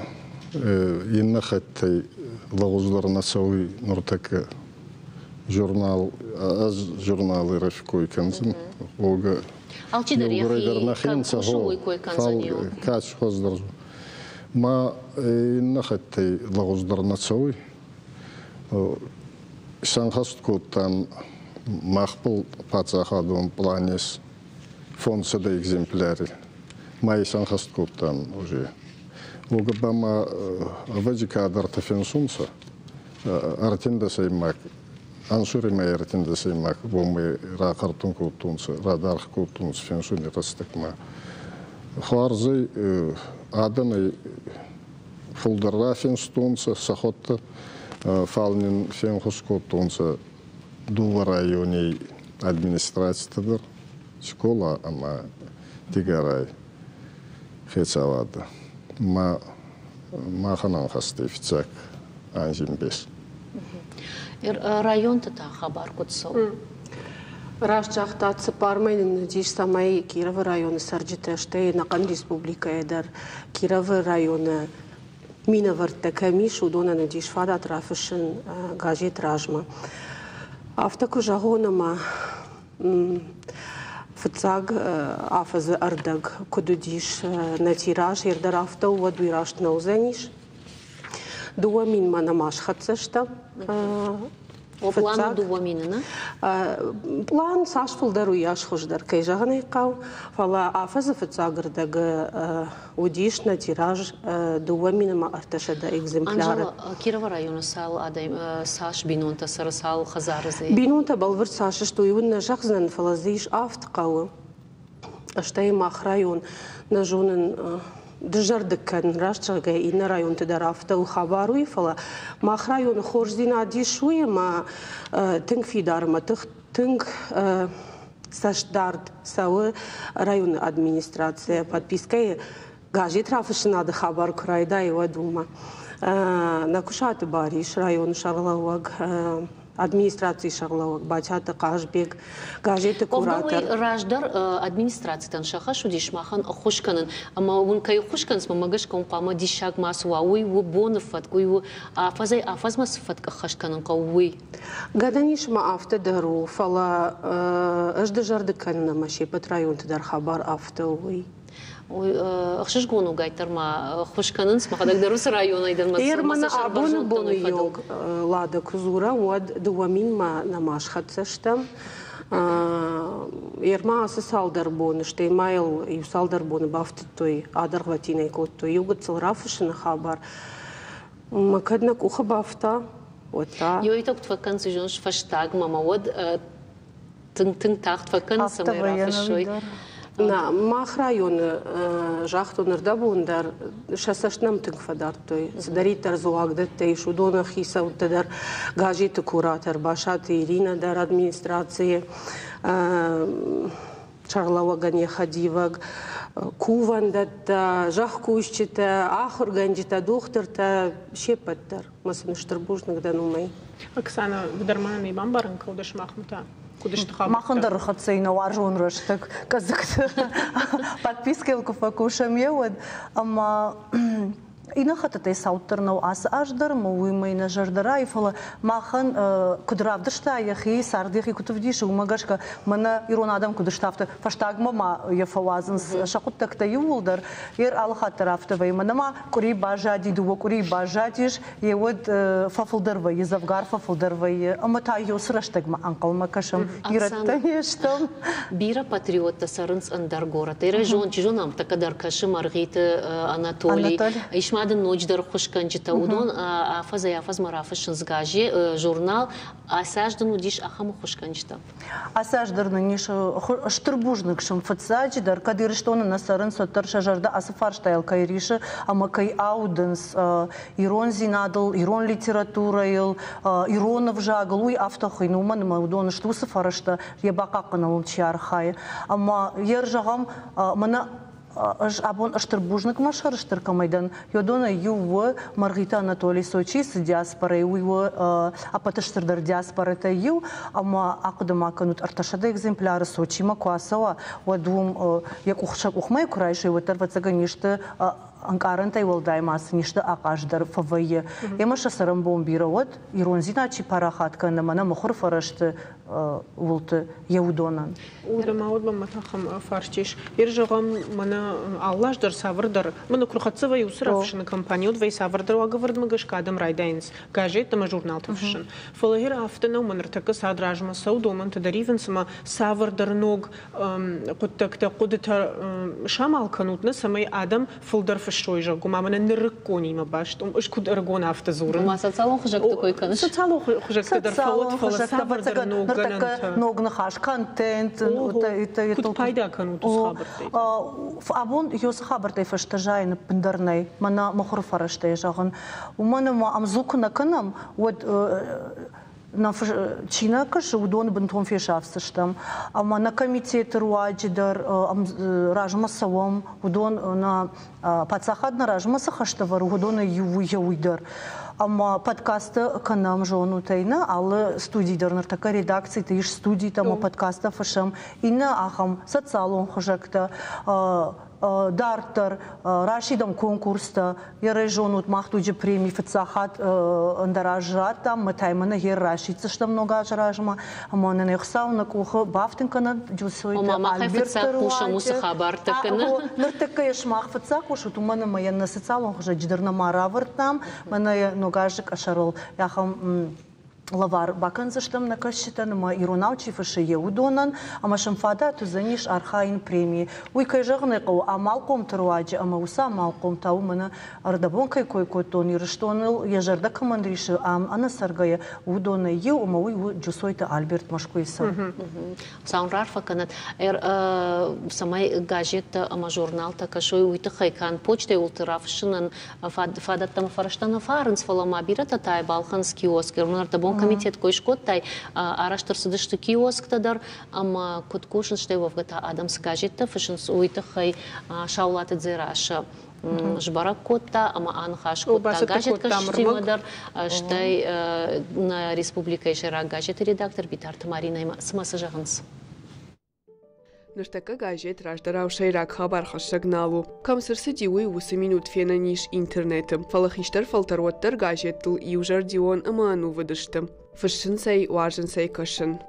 иннӕ хаттӕй лӕгъуздӕр нӕ цӕуй нуртӕккӕ журнал, ӕз журнали рӕфкой кӕндзӕн, уогӕ Алчидӕр еугурӕй дӕр нӕхе нцӕ, уой кой фал кӕци хуӕздӕр. Ма иннӕ хаттӕй лӕгъуздӕр нӕ цӕуй. Исӕнхӕст кодтан махбӕл паддзахадон планес 500 экземпляри. Ма исӕнхӕст кодтан уже. Уогӕ ба ма ӕвӕдзи кадӕртӕ финсунцӕ ӕртиндӕсӕймаг ӕнсуримӕ ӕртиндӕсӕймаг уомӕй рахъӕртун кодтонцӕ, радаргъ кодтонцӕ финсуни рӕстӕгмӕ. Хуарзӕй адӕнӕй фулдӕр рафинстонцӕ сӕхуӕдтӕ, фал нин фенхус кодтонцӕ дууӕ районей администрацитӕ дӕр, скъола ӕма Дигорай хецауадӕ. Ма махӕн ӕнхӕстӕй фиццаг анзи мбес. Районты та хабар куыд цӕуы? Раст загъта, цыппар мӕй нын уыдис, цӕмӕй Кировы районы цӕрджытӕ, стӕй ӕнӕхъӕн республикӕйы дӕр Кировы районы минӕвӕрттӕ кӕм ис, уыдонӕн уыдис фадат рафыссын газет «Размӕ». Афтӕ куы зӕгъон, ӕмӕ фыццаг афӕдзы ӕрдӕг куыд уыдис нӕ тираж, ӕрдӕр афтӕ у, уӕд уый раст нӕ уыдзӕнис. Дыууӕ минмӕ нӕма схӕццӕ стӕм. План дыууӕ мины, нӕ? План цас фылдӕр, уыйас хуыздӕр, кӕй зӕгъын ӕй хъӕуы. Фӕлӕ афӕдзы фыццаг ӕрдӕгы уыдис нӕ тираж 2300 экземпляры. Анжела, Кировы районы цал адӕм, цас бинонтӕ цӕры, цал хӕдзары дзы? Бинонтӕ бӕлвырд цас сты, уый уын нӕ зӕгъдзынӕн, фӕлӕ дзы ис авд хъӕуы. Стӕй мах район, нӕ зонын, дызӕрдыг кӕнын, раст зӕгъгӕйӕ, иннӕ районты дӕр афтӕ у хабар уый, фӕлӕ мах районы хорздзинад ис уый, ӕмӕ тынг фидар ӕмӕ тынг цӕстдард цӕуы районы администрацийӕ подпискӕйы газет рафыссынады хабар куы райдайы, уӕд уымӕ. Нӕкуысаты Барис, районы сӕргълӕууӕг, администрацийы сӕргълӕууӕг Батяты Хъазбег, газеты куратор. Уый раздӕр администрацитӕн сӕ хӕс уыдис махӕн ӕххуыс кӕнын. Ӕмӕ уын кӕй ӕххуыс кӕнынц, мӕ гӕсгӕ уын хъуамӕ диссаг ма цы уа. Уый у боны фӕтк, уый у афӕдзӕй афӕдзмӕ цы фӕтк ӕххӕст кӕнын хъӕуы, уый. Гӕнӕн ис ӕмӕ афтӕ дӕр у, фӕлӕ ӕз дызӕрдыг кӕнын ӕмӕ се ппӕт районты дӕр хабар афтӕ у, уый. Ӕхсызгон у, гайддӕр ма ӕххуыс кӕнынц, мӕхӕдӕг дӕр уыцы районӕй дӕн, мӕ абоны боны йог Лада куы дзурӕм, уӕд дыууӕ минмӕ нӕма схӕццӕ стӕм. Ерма ацы цалдӕр боны, стӕй ма йыл иу цалдӕр боны бафтыдтой, адӕргъвӕтинӕй кодтой иу гыццыл рафыссыны хабар. Мӕ кӕд нӕ къухы бафта, уӕд та. Ёйтӕ куыд фӕкӕнынц, зоныс, фӕстагмӕ мӕ уӕд тынг-тынг тагъд фӕкӕнынц, цӕмӕй рафыссой. Нӕ, мах районы загътон ӕрдӕбон дӕр, сӕ цӕст нӕм тынг фӕдардтой. Цыдӕриддӕр дзы уагдӕттӕ ис, уыдоны хицӕуттӕ дӕр, газеты куратор Басаты Иринӕ дӕр администрацийы сӕргълӕууӕгӕн йӕ хӕдивӕг, кувӕндӕттӕ, зӕхкусджытӕ, ахуыргӕнджытӕ, дохтыртӕ, се ппӕт дӕр. Мӕ сын стыр бузныг дӕн уымӕй. Оксана, ды дӕр ма нын бамбарын кӕуды сымахмӕ та? Куыд сты хабӕрттӕ? Махӕн дӕр рхӕццӕ нӕ уарзон рӕстӕг къӕдзыгты подпискӕйыл куы фӕкусӕм, е уӕд ӕмӕ иннӕ хӕттытӕй цауддӕр нӕу ацы аз дӕр ӕмӕ уый мӕ нӕ зӕрдӕ райы, фӕлӕ махӕн куыд равдыста йӕхи, цард йӕхи куыд ӕвдисы, уымӕ гӕсгӕ мӕнӕ ирон адӕм куыд сты, афтӕ фӕстагмӕ ма йӕ фӕуадзынц сӕ хъуыддӕгтӕ иууылдӕр. Ер алы хатт дӕр афтӕ вӕййы. Мӕнӕ ма къуыри баззади, дыууӕ къуырийы баззадис, йе уӕд фӕфылдӕр вӕййы, дзӕвгар фӕфылдӕр вӕййы, ӕмӕ та уыцы рӕстӕгмӕ ӕнхъӕлмӕ кӕсӕм, ирӕттӕ не стӕм. Бирӕ патриоттӕ цӕрынц ӕндӕр горӕтты. Ирӕзон, чи зоны, ӕмтӕккӕ дӕр кӕсы Мӕргъиты Анатолий. Ис ма дын ноджыдӕр ӕххуысгӕнджытӕ. Уыдон афӕдзӕй-афӕдзмӕ рафыссынц газет, журнал. Ацы аз дын уыдис ахӕм ӕххуысгӕнджытӕ? Ацы аз дӕр нын ис стыр бузныг сын фыццаджыдӕр, кӕд Ирыстоны нӕ цӕрынц, уӕддӕр сӕ зӕрдӕ ацы фарстайыл кӕй рисы ӕмӕ кӕй аудынц ирондзинадыл, ирон литературӕйыл, ирон ӕвзагыл, уый афтӕ хуыйны, уымӕн ӕмӕ уыдон сты уыцы фӕрӕзтӕ, йӕ бахъахъхъӕныныл чи архайы. Ӕмӕ йе зӕгъӕм, мӕнӕ ӕз абон стыр бузныг мӕ сӕрыстыр кӕмӕй дӕн, уыдонӕй иу у Мӕргъиты Анатолий Сочийы цы диаспорӕйы, уый у ӕппӕты стырдӕр диаспорӕтӕй иу, ӕмӕ ахъуыды ма кӕнут, ӕртӕсӕдӕ экземпляры Сочимӕ куы ацӕуа, уӕд уым йӕ къух сӕ къухмӕ куы райсой, уӕддӕр ӕвӕццӕгӕн исты ӕнкъарӕнтӕй уӕлдай ма сын исты ахъаз дӕр фӕвӕййы. Ӕмӕ сӕ цӕрӕнбон бирӕ уӕд, ирондзинад чи парахат кӕны, мӕнӕ мыхуыр фӕрӕзты уылты йӕ уыдонӕн. Уӕдӕ ма уӕд мӕм ахӕм фарст ис. Ир зӕгъӕм, мӕнӕ алы аз дӕр цавӕрдӕр, мӕнӕ куы рхӕццӕ вӕййы уыцы рафыссыны компани, уӕд вӕййы цавӕрдӕр уагӕвӕрдмӕ гӕсгӕ адӕм райдайынц газеттӕ ӕмӕ журналтӕ фыссын. Фӕлӕ гъер афтӕ нӕу, мӕ ныртӕккӕ цард размӕ цӕуы, домӕнтӕ дӕр ивынц ӕмӕ цавӕрдӕр ног хъуыддӕгтӕ, хъуыдытӕ самал кӕнут, нӕ, цӕмӕй адӕм фылдӕр фыссой, зӕгъгӕ, ма мӕнӕ нырыкконимӕ баст, ӕз куыд ӕрыгон афтӕ дзурын. Ома социалон хуызӕгты кой кӕныс? Социалон хуызӕгты дӕр фӕуӕд, фӕлӕ цавӕрдӕр ног гӕнӕнтӕ. Ног ныхас, контент. Куыд пайда кӕнут уыцы хабӕрттӕй? Абон уыцы хабӕрттӕй фӕстӕ зайын ӕппындӕр нӕй. Мӕнӕ мыхуыры фӕрӕзтӕй зӕгъын. Уымӕн ӕмӕ ӕмдзу куы нӕ кӕнӕм, уӕд чи нӕ кӕсы, уыдоны бынтон фесафдзыстӕм. Ӕмӕ нӕ комитеты руаджы дӕр размӕ цӕуӕм, уыдон нӕ паддзахад нӕ размӕ цы хӕстӕ вӕры, уыдонӕй иу у уый дӕр. Ӕмӕ подкасттӕ кӕнӕм зонутӕй нӕ, алы студий дӕр ныртӕккӕ редакциты ис студитӕ ӕмӕ подкасттӕ фыссӕм. Иннӕ ахӕм социалон хуызӕгтӕ дарддӕр расидӕм конкурстӕ, Ерӕй зонут, мах дуджы преми фыццаг хатт ӕндӕр аз радтам, мӕтӕй мӕнӕ гъер расиддзыстӕм ног азы размӕ, ӕмӕ нын Хуыцау нӕ къухы бафтын кӕнӕд Джусойты Ома махӕй Альберты фыццаг хъусӕм уыцы хабӕрттӕ кӕнӕ? Ныртӕккӕ йӕ сымах фыццаг хъусут, уымӕн ӕмӕ йӕ нӕ социалон хуызӕджы дӕр нӕма равӕрдтам, мӕнӕ йӕ ног азы къӕсӕрыл ахӕм лӕвар бакӕндзыстӕм нӕ кӕсджытӕн ӕмӕ иронау чи фыссы, йӕ уыдонӕн, ӕмӕ сӕм фадат уыдзӕнис архайын премийы. Уый, кӕй зӕгъын ӕй хъӕуы, амалхъомты руаджы ӕмӕ уыцы амалхъом та у мӕнӕ ӕрдӕбон кӕй кой кодтон, Ирыстоныл йӕ зӕрдӕ кӕмӕн рисы, ам ӕнӕцӕргӕйӕ, уыдонӕй иу, ӕмӕ уый у Джусойты Альберт Мӕскуыйы цӕры. Хуыцау раарфӕ кӕнӕд, цӕмӕй газеттӕ ӕмӕ журналтӕ кӕсой, уый тыххӕй канд почтӕйы уылты рафыссынӕн фадӕттӕ ӕмӕ фӕрӕзтӕ нӕ фӕарынц, фӕлӕ ма бирӕтӕ та балхӕнынц киоск. Ӕрдӕбон комитет кой скодтай, арӕзт ӕрцыдысты киосктӕ дӕр ӕмӕ куыд кусынц, стӕй уӕвгӕ та адӕм цы газеттӕ фыссынц, уый тыххӕй Саулаты Дзерассӕ сбӕрӕг кодта ӕмӕ аныхас кодта газеткӕсджытимӕ дӕр, стӕй нӕ республикӕйы сӕйраг газеты редактор Битарты Маринӕимӕ. Цымӕ цы зӕгъынц? Ныртӕккӕ газет раздӕрау сӕйраг хабархӕссӕг нал у. Кӕм цы рцыди, уый уыцы минут фенӕн ис интернеты. Фӕлӕ хистӕр фӕлтӕр уӕддӕр газеттыл иузӕрдион ӕмӕ ӕнувыд сты. Фыссынц ӕй, уарзынц ӕй кӕсын.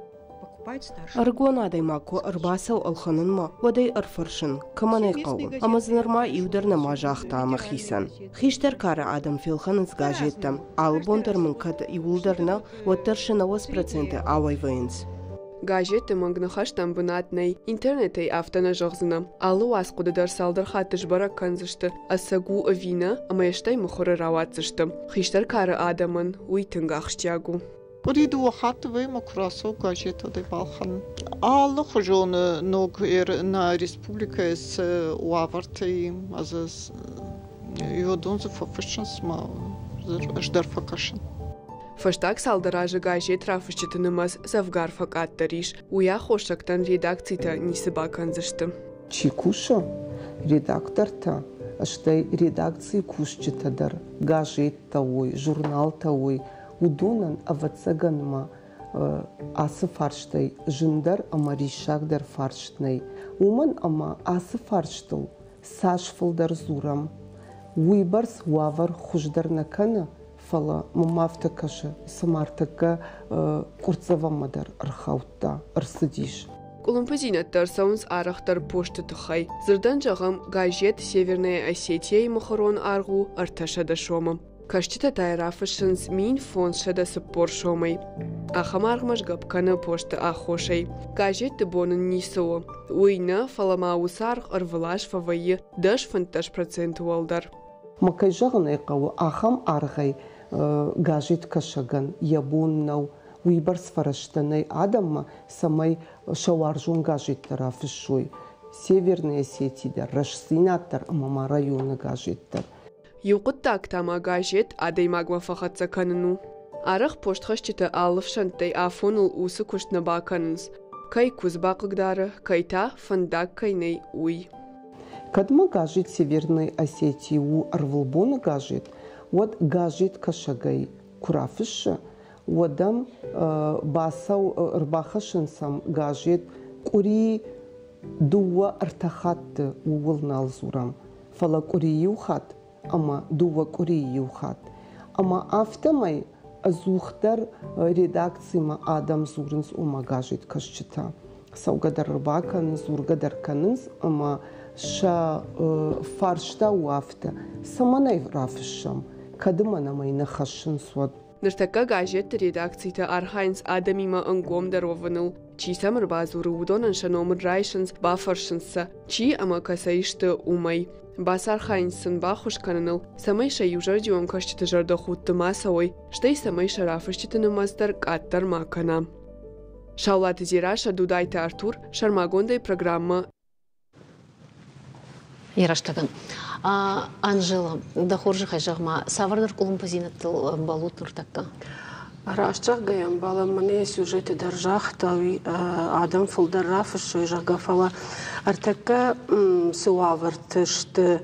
Ӕрыгон адӕймаг куы ӕрбацӕуы ӕлхӕнынмӕ, уӕд ӕй ӕрфӕрсын, кӕмӕн ӕй хъӕуы, ӕмӕ дзы нырма иу дӕр нӕма загъта мӕхицӕн. Хистӕр кары адӕм фелхӕнынц газеттӕ. Алы бон дӕр мын кӕд иууылдӕр нӕ, уӕддӕр сӕ 90% ауӕй вӕййынц. Газетты мӕнг ныхӕстӕн бынат нӕй, интернетӕй афтӕ нӕ зӕгъдзынӕ. Алы уацхъуыды дӕр цалдӕр хатты сбӕрӕг кӕндзысты, ӕцӕг у ӕви нӕ, ӕмӕ йӕ стӕй мыхуыры рауадздзысты. Хистӕр кары адӕмӕн уый тынг ахсджиаг у. Къуыри дыууӕ хатты вӕййы куы рацӕуы газет, уӕд ӕй балхӕнын. Алыхуызон ног нӕ республикӕйы цы уавӕртӕ и, уыдон дзы фӕфыссынц ӕмӕ ӕз дӕр фӕкӕсын. Фӕстаг цалдӕр азы газет рафысджыты нымӕц дзӕвгар фӕкъаддӕр ис. Уый аххосӕгтӕн редакцитӕ ницы бакӕндзысты. Чи кусы, редактортӕ, стӕй редакцийы кусджытӕ дӕр, газеттӕ уой, журналтӕ уой, уыдонӕн, ӕвӕццӕгӕн ма, ацы фарстӕй зындӕр ӕмӕ риссагдӕр фарст нӕй. Уымӕн ӕмӕ ацы фарстыл цас фылдӕр дзурӕм, уыйбӕрц уавӕр хуыздӕр нӕ кӕны, фӕлӕ мӕм афтӕ кӕсы, цыма ӕртӕккӕ къуырццӕвӕнмӕ дӕр ӕрхаудта, ӕрцыдис. Къуылымпыдзинӕдтӕ ӕрцӕуынц арӕхдӕр посты тыххӕй. Дзырдӕн зӕгъӕм, газет «Северная Осетия»-йы мыхуырон аргъ у 300 сомы. Кӕсджытӕ та йӕ рафыссынц 1540 сомӕй. Ахӕм аргъмӕ сгӕпп кӕны посты аххосӕй. Газетты бон ын ницы у. Уый нӕ, фӕлӕ ма уыцы аргъ ӕрвылаз фӕвӕййы 10-15 проценты уӕлдӕр. Ма кӕй зӕгъын ӕй хъӕуы, ахӕм аргъӕй газеткӕсӕгӕн йӕ бон нӕу уыйбӕрц фӕрӕзтӕ нӕй адӕммӕ, цӕмӕй сӕ уарзон газеттӕ рафыссой. Северные Осетии дӕр, Рӕстдзинад дӕр ӕмӕ ма районы газет дӕр. Иу хъуыддаг та ма газет адӕймагмӕ фӕхӕццӕ кӕнын у. Арӕх постхӕсджытӕ алы фсӕнттӕй афоныл уыцы куыст нӕ бакӕнынц. Кӕй куыдз бахъыгдары, кӕй та фӕндаг кӕй нӕй, уый. Кӕд ма газет Северной Осетии у ӕрвылбоны газет, уӕд газеткӕсӕгӕй куы рафыссы, уӕд ӕм бацӕу, ӕрбахӕссынц ӕм газет къуыри дыууӕ-ӕртӕ хатты ууыл нал дзурӕм, фӕлӕ къуыри иу хатт ӕмӕ дыууӕ къуырийы иу хатт. Ӕмӕ афтӕмӕй ӕдзухдӕр редакцимӕ адӕм дзурынц, ома газеткӕсджытӕ цӕугӕ дӕр ӕрбакӕнынц, дзургӕ дӕр кӕнынц ӕмӕ сӕ фарста у афтӕ, цӕмӕн ӕй рафыссӕм, кӕд ӕмӕ нӕм ӕй нӕ хӕссынц, уӕд. Ныртӕккӕ газетты редакцитӕ архайынц адӕмимӕ ӕнгомдӕр уӕвыныл. Чи сӕм ӕрбадзуры, уыдонӕн сӕ номыр райсынц, бафӕрсынц сӕ, чи ӕмӕ кӕцӕй сты, уымӕй. Бацархайынц сын баххуыс кӕныныл, цӕмӕй сӕ иузӕрдион кӕсджыты зӕрдӕхудты ма цӕуой, стӕй цӕмӕй сӕ рафысджыты нымӕц дӕр къаддӕр ма кӕна. Саулаты Дзерассӕ, Дудайты Артур, сӕрмагондӕй программӕ Йӕ рӕстӕгӕн. Анжела, дӕ хорзӕхӕй зӕгъ-ма, цавӕрдӕр къуылымпыдзинӕдтыл ӕмбӕлут ныртӕккӕ? Раст зӕгъгӕйӕ, ӕмбӕлӕм мӕнӕ йӕ сюжеты дӕр загъта, уый адӕм фылдӕр рафыссой, зӕгъгӕ, фӕлӕ ӕртӕккӕ цы уавӕрты сты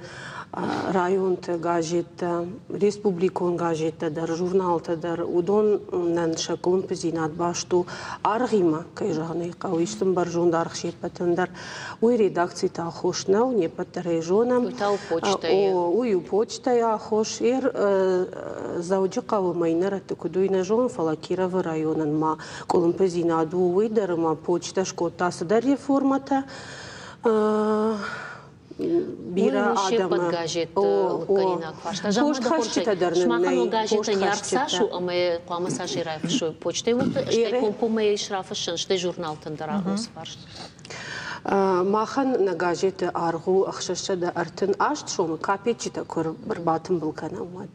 районты газеттӕ, республикон газеттӕ дӕр, журналтӕ дӕр, уыдонӕн сӕ къуылымпыдзинад баст у аргъимӕ, кӕй зӕгъын ӕй хъӕуы, ис сын бӕрзонд аргъ се ппӕтӕн дӕр. Уый редакциты аххос нӕу, не ппӕт дӕр ӕй зонӕм. Уый та у почтӕйы. Уый у почтӕйы аххос. Ер Дзӕуджыхъӕуы мӕйнӕрӕтты куыд уый нӕ зонын, фӕлӕ Кировы районӕн ма къуылымпыдзинад у уый дӕр ӕмӕ почтӕ скодта цыдӕр реформӕтӕ. Бирӕ адӕмы газетты лыггӕнинаг фарста. Постхӕсджытӕ дӕр нын нӕй. Газетӕн йӕ цас у ӕмӕ хъуамӕ цас рафыссой почтӕйы уылты, стӕй комкоммӕ ис рафыссын, стӕй журналтӕн дӕр уыцы фарст. Махӕн нӕ газеты аргъ у 638 сомы, капеччытӕ куы ӕрбатымбыл кӕнӕм, уӕд.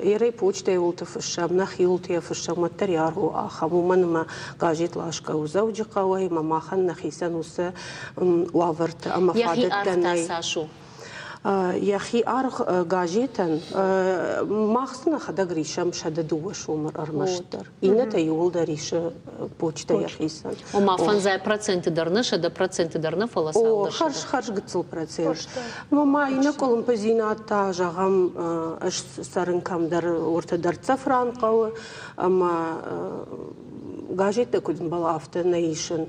Ерӕй почтӕйы уылты фыссӕм, нӕхиуылты йӕ фыссӕм, уӕддӕр йӕ аргъ у ахӕм, уымӕн ӕмӕ газет ласгӕ у Дзӕуджыхъӕуӕй, ӕмӕ махӕн нӕхицӕн уыцы уавӕртӕ ӕмӕ фадӕттӕ нӕй. Цас у? Йӕхи аргъ газетӕн мах дзы нӕхӕдӕг рисӕм 102 сомы ӕрмӕстдӕр. Иннӕтӕ иууылдӕр исы почтӕ йӕхицӕн. Ома 5% дӕр нӕ, 100% дӕр нӕ, фӕлӕ цалдӕр. Хӕрз, хӕрз гыццыл процент. Ма иннӕ къуылымпыдзинад та, зӕгъӕм, ӕз цӕрын кӕмдӕр уыртӕ дӕрддзӕф ран хъӕуы, ӕмӕ газеттӕ куыд ӕмбӕлы, афтӕ нӕ исын.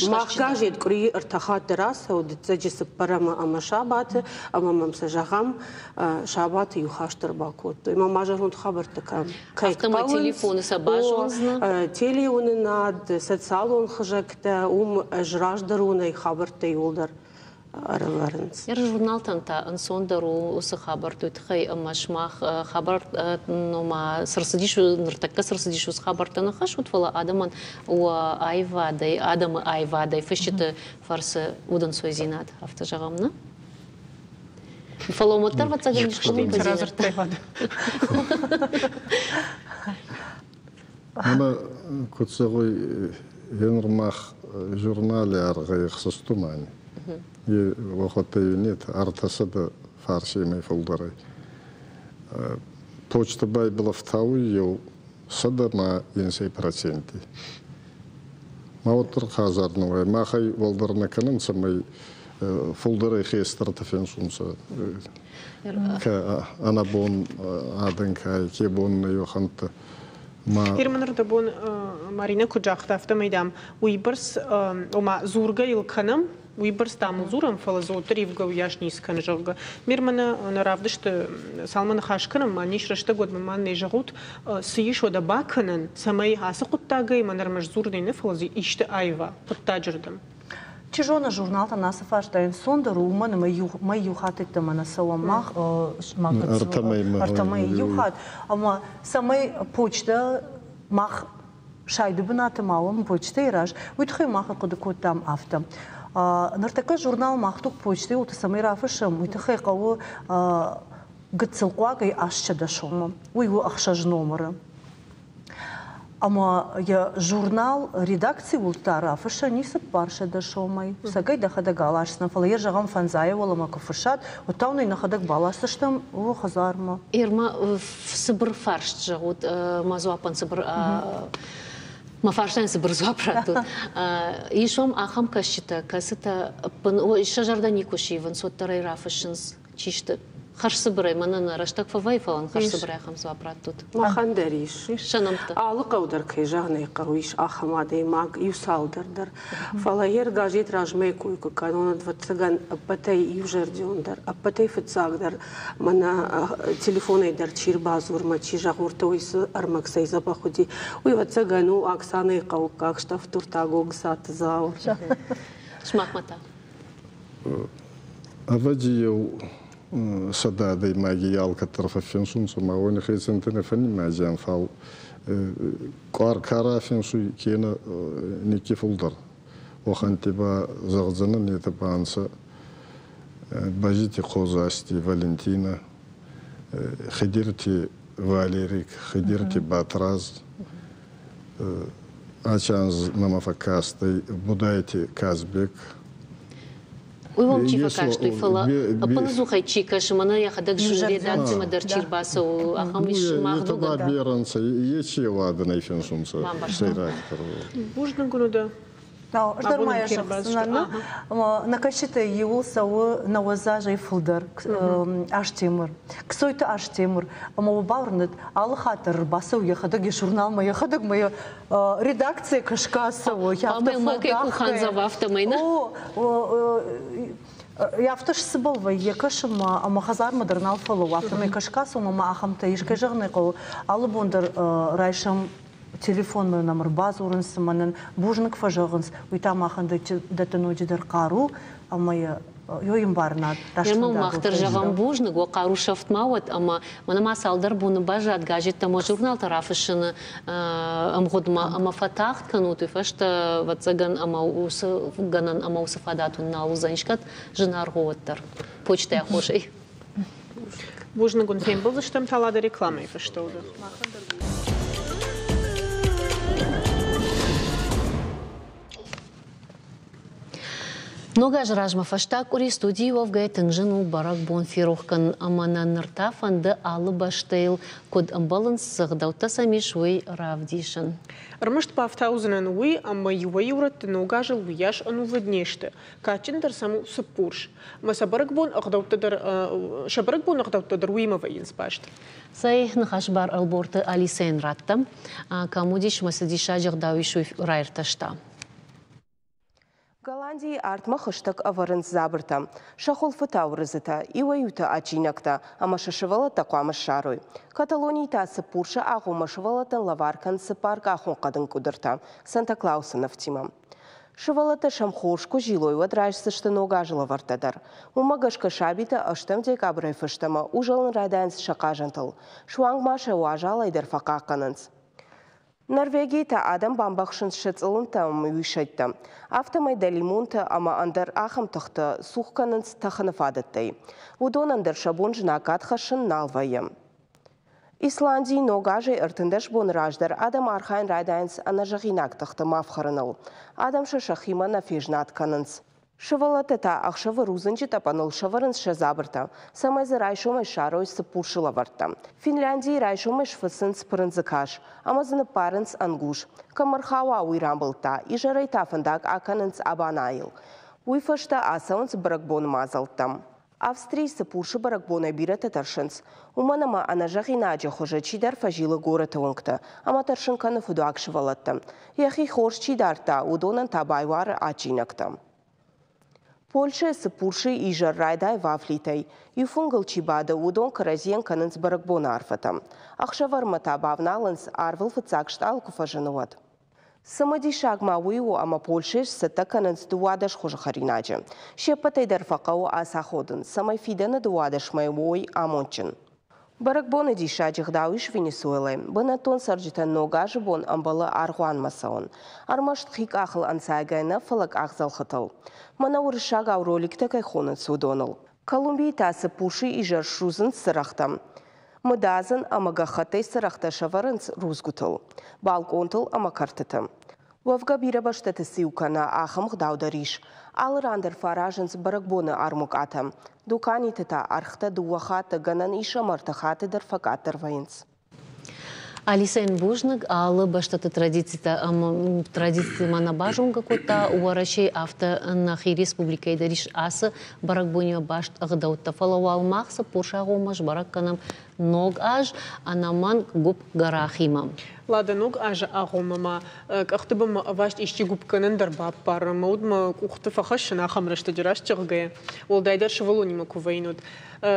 Мах газет къуыри ӕртӕ хатты рацӕуы, дыццӕджы, цыппӕрӕмы ӕмӕ сабаты, ӕмӕ мӕм сӕ зӕгъӕм, сабаты иу хаст ӕрбакодтой. Мӕ ма зӕронд хабӕрттӕ кӕм кӕй Афтӕмӕй телефоны сӕ базондзынӕ? Телеуынынад, социалон хызӕгтӕ, уым ӕз раздӕронӕй хабӕрттӕ иууылдӕр. ӕрӕвӕрынц. Йӕ журналтӕн та ӕнцондӕр у уыцы хабӕртты уый тыххӕй, ӕмӕ сымах хабар ома цы рцыдис, ныртӕккӕ цы рцыдис, уыцы хабӕрттӕ ныхас уыд, фӕлӕ адӕмӕн уӕ аивадӕй, адӕмы аивадӕй, фысджыты фӕрцы удӕнцойдзинад, афтӕ зӕгъӕм, нӕ? Фӕлӕ уӕддӕр ӕвӕццӕгӕн ис къуылымпыдзинӕдтӕ. Ӕмӕ куыд зӕгъой, еныр мах журнали аргъӕй ӕхсӕстумӕн. Е уӕхуӕдтӕ нет ӕртӕсӕдӕ фарсемӕй фулдӕрӕй. Почта байбилӕфтауй еу 101%. Ма уӕддӕр хӕдзар нуй. Махӕй уӕлдӕр нӕ кӕнӕн, цӕмӕй фулдӕрӕй хестӕртӕ фенсунцӕ. Ӕнӕбон адӕн ка ке бон нӕ уӕхӕнттӕ. Фирмӕ нырдӕбон Маринӕ куыд загъта, афтӕмӕй, дам, уыйбӕрц, ома дзургӕ йыл кӕнӕм, уыйбӕрц, дам, ыл дзурӕм, фӕлӕ дзы уӕддӕр ивгӕ уыйас ницы кӕны, зӕгъгӕ. Мирмӕ нӕ равдысты цалынмӕ ныхас кӕнӕм, ма ис рӕстӕг, уӕдмӕ ма нӕ зӕгъут, цы ис уӕдӕ бакӕнӕн, цӕмӕй ацы хъуыддагӕй мӕн ӕрмӕст дзурынӕй нӕ, фӕлӕ дзы исты аива хъуыддаджы рдӕм. Чи зоны, журналтӕн ацы фарста ӕнцондӕр у, уымӕн ӕмӕ иу мӕй иу хатт йеддӕмӕ нӕ цӕуӕм мах ӕртӕ мӕйы иу хатт. Ӕмӕ цӕмӕй почтӕ мах сайды бынаты ма уӕм почтӕйы раз, уый тыххӕй мах ӕрхъуыды кодтам афтӕ. Ныртӕккӕ журнал Мах дуг почтӕйы уылты цӕмӕй рафыссӕм, уый тыххӕй хъӕуы гыццыл хъуагӕй 800 сомы. Уый у ӕхсӕз номыры. Ӕмӕ йӕ журнал редакцийы уылты рафыссӕн и 400 сомӕй. Цӕгӕй дӕхӕдӕг аласдзынӕ, фӕлӕ йӕ зӕгъӕм фӕндзайы уӕлӕмӕ куы фыссат, уӕд та уын ӕй нӕхӕдӕг баласдзыстӕм уӕ хӕдзармӕ. Ирма, цыбыр фарст зӕгъут, мӕ дзуаппӕн цыбыр мӕ фарстайӕн цыбыр дзуапп раттут. Ис уӕм ахӕм кӕсджытӕ, кӕцытӕ сӕ зӕрдӕ никуы сивынц, уӕддӕр ӕй рафыссынц, чи сты? Хӕрзцыбырӕй мӕнӕн рӕстӕг фӕвӕййы, фӕлӕ хӕрзцыбырӕй ахӕм дзуапп раттут. Махӕн дӕр ис. Сӕ нӕмттӕ. Алы хъӕу дӕр, кӕй зӕгъын ӕй хъӕуы, ис ахӕм адӕймаг, иу цалдӕр дӕр. Фӕлӕ йе газет размӕ кой куы кӕнон, ӕвӕццӕгӕн, ӕппӕтӕй иузӕрдиондӕр, ӕппӕтӕй фыццагдӕр мӕнӕ телефонӕй дӕр чи рбадзурмӕ, чи зӕгъуртӕ, уый цы ӕрмӕг цӕй дзӕбӕх уыди, уый, ӕвӕццӕгӕн, у Оксанайы хъӕуккаг Ставддуртаг Огсаты Зауыр. Сымахмӕ та? Ӕвӕдзи еу сӕдӕ адӕймаги алкӕддӕр фӕффинсунцӕ, ма уони хецӕнтӕ нӕ фӕннимайдзиан, фал къуар ка рафинсуй, кенӕ никки фулдӕр. Уӕхӕнтти ба зӕгъдзӕнӕн, етӕ ба ӕнцӕ Базити Хъозасти Валентинӕ, Хидирти Валерик, Хидирти Батраз, Аци анз нӕмӕ фӕккастӕй Будайти Казбек. Уый уӕм чи фӕкаст, уый, фӕлӕ ӕппынӕдзухӕй чи кӕсы, мӕнӕ йӕхӕдӕг редакцимӕ дӕр чи рбацӕуы, ахӕм ис мах дугӕн дӕр. Берӕнцӕ, еци уадӕнӕй финсунцӕ сӕйрагдӕр. Бузныг уын уыдӕ. Ӕз дӕр ма йӕ зӕгъдзынӕн, нӕ кӕсджытӕй иуыл цӕуы 90 азӕй фылдӕр Астемыр. Кцойты Астемыр. Ӕмӕ уӕ бауырнӕд, алы хатт дӕр ӕрбацӕуы йӕхӕдӕг йӕ журналмӕ, йӕхӕдӕг ма йӕ редакцийӕ кӕсгӕ цӕуы. Афтӕ сцыбӕл вӕййы кӕсынмӕ ӕмӕ хӕдзармӕ дӕр нал фӕлӕууы, афтӕмӕй кӕсгӕ цӕуы ӕмӕ ахӕмтӕ ис, кӕй зӕгъын ӕй хъӕуы, алы бон дӕр райсӕм телефонмӕ нӕм ӕрбадзурынц, цыма нын бузныг фӕзӕгъынц, уый та махӕн дӕтты ноджыдӕр хъару ӕмӕ йӕ ӕмбарынад. Ӕмӕ мах дӕр зӕгъӕм бузныг, уӕ хъару сӕфт ма уӕд ӕмӕ мӕнӕ ма цалдӕр боны баззад газеттӕ ӕмӕ журналтӕ рафыссыны ӕмгъуыдмӕ ӕмӕ фӕтагъд кӕнут, уый фӕстӕ, ӕвӕццӕгӕн, ӕмӕ уыцы гӕнӕн ӕмӕ уыцы фадат уын нал уыдзӕн искӕд зынаргъ у уӕддӕр почтӕйы аххосӕй. Бузныг уын, фембӕлдзыстӕм Талады рекламӕйы фӕстӕ. Ног азы размӕ фӕстаг къуыри студийы уӕвгӕйӕ тынг зын у бӕрӕгбон ферох кӕнын ӕмӕ нӕ ныр та фӕнды алы бӕстӕйыл куыд ӕмбӕлынц, цы гъдӕуттӕ сӕм ис, уый равдисын. Ӕрмӕст бафтаудзынӕн уый, ӕмӕ иуӕй-иу рӕтты ног азыл уыйас ӕнувыд не сты. Кадджындӕр сӕм у Цыппурс. Ӕмӕ сӕ бӕрӕгбон ӕгъдӕуттӕ дӕр сӕ бӕрӕгбон ӕгъдӕуттӕ дӕр уыимӕ вӕййынц баст. Цӕй, ныхас бар Ӕлборты Алисӕйӕн раттӕм. Кӕм уыдис ӕмӕ цы диссаджы ӕгъдау ис, уый раиртӕста. Голландийы артмӕ хӕстӕг ӕвӕрынц дзабыртӕ, сӕ хуылфы та уырыдзытӕ, иуӕй-иутӕ адджинӕгтӕ ӕмӕ сӕ сывӕллӕттӕ хъуамӕ ссарой. Каталонийы та Цыппурсы агъоммӕ сывӕллӕттӕн лӕвар кӕнынц цыппаркъахон хъӕдын къуыдыртӕ Санта-Клаусы нывтимӕ. Сывӕллӕттӕ сӕм хорз куы зилой, уӕд райсдзысты ног азы лӕвӕрттӕ дӕр. Уымӕ гӕсгӕ сабитӕ ӕстӕм декабрӕй фӕстӕмӕ узӕлын райдайынц сӕ хъазӕнтыл. Суанг ма сӕ уазалӕй дӕр фӕхъахъхъӕнынц. Норвегийы та адӕм бамбӕхсынц сӕ цъылынтӕ ӕмӕ уисӕйттӕ. Афтӕмӕй дӕлимонтӕ ӕмӕ ӕндӕр ахӕм тыхтӕ цух кӕнынц тӕхыны фадӕттӕй. Уыдонӕн дӕр сӕ бон знаггад хӕссын нал вӕййы. Исландийы ног азӕй 13 боны раздӕр адӕм архайын райдайынц ӕнӕзӕгъинаг тыхты ма фхӕрыныл. Адӕм сӕ сӕхимӕ нӕ фезнӕт кӕнынц. Сывӕллӕттӕ та ӕхсӕвы рудзынджы тъӕпӕныл сӕвӕрынц сӕ дзабыртӕ, цӕмӕй дзы райсомӕй ссарой цыппурсы лӕвӕрттӕ. Финляндийы райсомӕй сфыцынц пырындзы кас ӕмӕ дзы ныппарынц ӕнгуз. Кӕм ӕрхауа, уый рамбылдта, изӕрӕй та фӕндаг акӕнынц абанайыл. Уый фӕстӕ ацӕуынц бӕрӕгбоны мадзӕлттӕм. Австрийы Цыппурсы бӕрӕгбонӕй бирӕтӕ тӕрсынц, уымӕн ӕмӕ ӕнӕзӕгъинаджы хуызы чидӕр фӕзилы горӕты уынгты ӕмӕ тӕрсын кӕны фыдуаг сывӕллӕтты. Йӕхи хорз чи дардта, уыдонӕн та байуары адджинӕгтӕ. Польшӕйы Цыппурсы изӕр райдайы вафлитӕй. Иу фынгыл чи бады, уыдон кӕрӕдзийӕн кӕнынц бӕрӕгбоны арфӕтӕ. Ӕхсӕвӕрмӕ та бавналынц, арвыл фыццаг стъалы куы фӕзыны, уӕд. Цымыдисаг ма уый у, ӕмӕ Польшӕйы сцӕттӕ кӕнынц 12 хуызы хӕринаджы. Се ппӕтӕй дӕр фӕхъӕуы ацаходын, цӕмӕй фидӕны 12 мӕй уой амондджын. Бӕрӕгбоны диссаджы гъдау ис Венесуэлӕйы. Бынӕттон цӕрджытӕн Ног азы бон ӕмбӕлы аргъуанмӕ цӕуын. Ӕрмӕст хи къахыл ӕнцайгӕ нӕ, фӕлӕ къахдзӕлхытыл. Мӕнӕ уырыссагау роликтӕ кӕй хонынц, уыдоныл. Колумбийы та Цыппурсы изӕр ссудзынц цырӕгътӕ. Мыдадзын ӕмӕ гӕххӕттӕй цырӕгътӕ сӕвӕрынц рудзгуытыл, балкъонтыл ӕмӕ кӕртыты. Уӕвгӕ бирӕ бӕстӕты циу кӕнӕ ахӕм гъдау дӕр ис. Алы ран дӕр фӕаразынц бӕрӕгбоны армукъатӕ. Дуканиты та ӕргътӕ дыууӕ хатты, гӕнӕн ис ӕмӕ ӕртӕ хатты дӕр фӕкъаддӕр вӕййынц. Алисӕйӕн бузныг, алы бӕстӕты традицитӕ ӕмӕ традицитимӕ нӕ базонгӕ кодта. Уӕрӕсейы афтӕ нӕхи республикӕйы дӕр ис ацы бӕрӕгбонимӕ баст ӕгъдӕуттӕ. Фӕлӕ уал мах цыппурсагъоммӕ сбӕрӕг кӕнӕм Ног аз ӕнӕмӕнг гуыпп гӕрахимӕ. Лада, ног азы агъоммӕ ма къӕхты бынмӕ ӕваст исчи гуыпп кӕнын дӕр баппары. Мӕ уд мӕ къухты фӕхӕссын ахӕм рӕстӕджы раст зӕгъгӕйӕ, уӕлдайдӕр сывӕллонимӕ куы вӕййын, уӕд.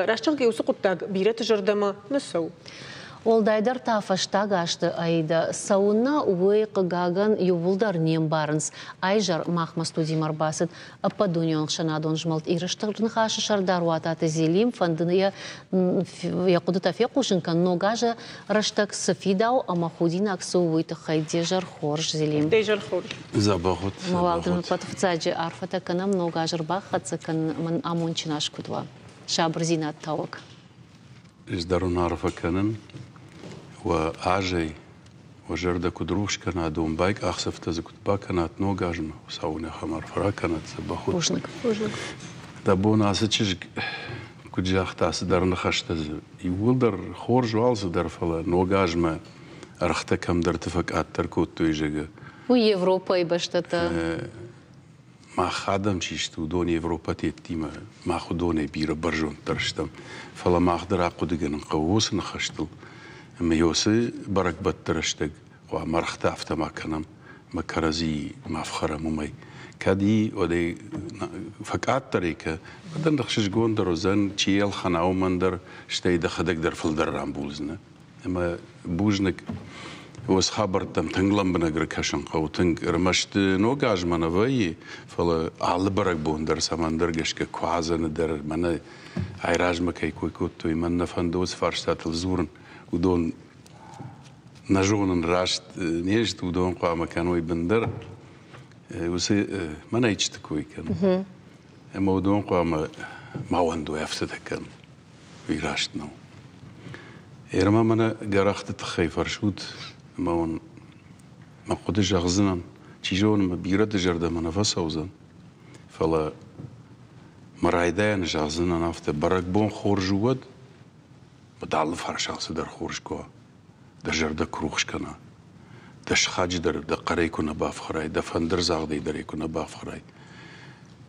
Раст зӕгъгӕйӕ, уыцы хъуыддаг бирӕты зӕрдӕмӕ нӕ цӕуы. Уӕлдайдӕр та фӕстаг азты Аидӕ цӕуыннӕ, уый, хъыгагӕн, иууылдӕр не мбарынц. Айзӕр махмӕ студимӕ ӕрбацыд ӕппӕтдунеон ӕхсӕнадон змӕлд Иры Стыр Ныхасы сӕрдар Уататы Зелим. Фӕнды йӕ йӕ хъуыдытӕ фехъусын кӕн, ног азы рӕстӕг цы фидау ӕмӕ худинаг цы у, уый тыххӕй. Де зӕр хорз, Зелим. Де зӕр хорз. Дзӕбӕх ут. Ӕмӕ уал дын фыццаджы арфӕтӕ кӕнӕм, ног аз ӕрбахӕццӕ кӕнын ӕмӕ амондджын аз куыд уа. Сабырдзинад тауӕг. Ӕз дӕр уын арфӕ кӕнын уӕ азӕй, уӕ зӕрдӕ куыд рухс кӕна, домбай къахдзӕфтӕ дзы куыд бакӕнат ног азмӕ, Хуыцау уын ахӕм арфӕ ракӕнӕд, дзӕбӕх ут. Бузныг. Бузныг. Дӕ бон ацы чызг куыд загъта, цыдӕр ныхӕстӕ дзы иууылдӕр хорз у алцыдӕр, фӕлӕ ног азмӕ ӕргътӕ кӕмдӕрты фӕкъаддӕр кодтой, зӕгъы. Уый Европӕйы бӕстӕтӕ. Мах адӕм чи сты, уыдон европӕтеттимӕ, мах уыдонӕй бирӕ бӕрзонддӕр стӕм. Фӕлӕ мах дӕр ахъуыдыгӕнын хъӕуы уыцы ныхӕстыл. Ӕмӕ уыцы бӕрӕгбӕтты рӕстӕг хъуамӕ ӕргътӕ афтӕ ма кӕнӕм, ӕмӕ кӕрӕдзийы ма фхӕрӕм уымӕй. Кӕд и, уӕд ӕй фӕкъаддӕр ӕй кӕ, уӕд ын ӕхсызгондӕр уыдзӕн, чи ӕлхӕна, уымӕн дӕр, стӕй дӕхӕдӕг дӕр фылдӕр рамбулдзынӕ. Ӕмӕ бузныг, уыцы хабӕрттӕм тынг лӕмбынӕг ӕркӕсын хъӕуы, тынг ӕрмӕст ног азмӕ нӕ вӕййы, фӕлӕ алы бӕрӕгбон дӕр цӕмӕндӕр гӕсгӕ куадзӕны дӕр мӕнӕ айразмӕ кӕй кой кодтой, мӕн нӕ фӕнды уыцы фарстатыл дзурын, уыдон нӕ зонын раст не сты, уыдон хъуамӕ кӕной бындӕр. Уыцы мӕнӕ ичты кой кӕнын. Ӕмӕ уыдон хъуамӕ ма уӕндой афтӕтӕ кӕнын. Уый раст нӕу. Ӕрмӕ мӕнӕ гӕрӕхты тыххӕй фӕрсут, ӕмӕ уын мӕ хъуыды зӕгъдзынӕн. Чи зоны, мӕ бирӕты зӕрдӕмӕ нӕ фӕцӕудзӕн, фӕлӕ мӕ райдайӕны зӕгъдзынӕн афтӕ: бӕрӕгбон хорз у уӕд, уӕд алы фарс алцыдӕр хорз куы уа, дӕ зӕрдӕ куы рухс кӕна, дӕ сыхаджы дӕр дӕ хъӕрӕй куы нӕ бафхӕрай, дӕ фӕндырдзагъдӕй дӕр ӕй куы нӕ бафхӕрай.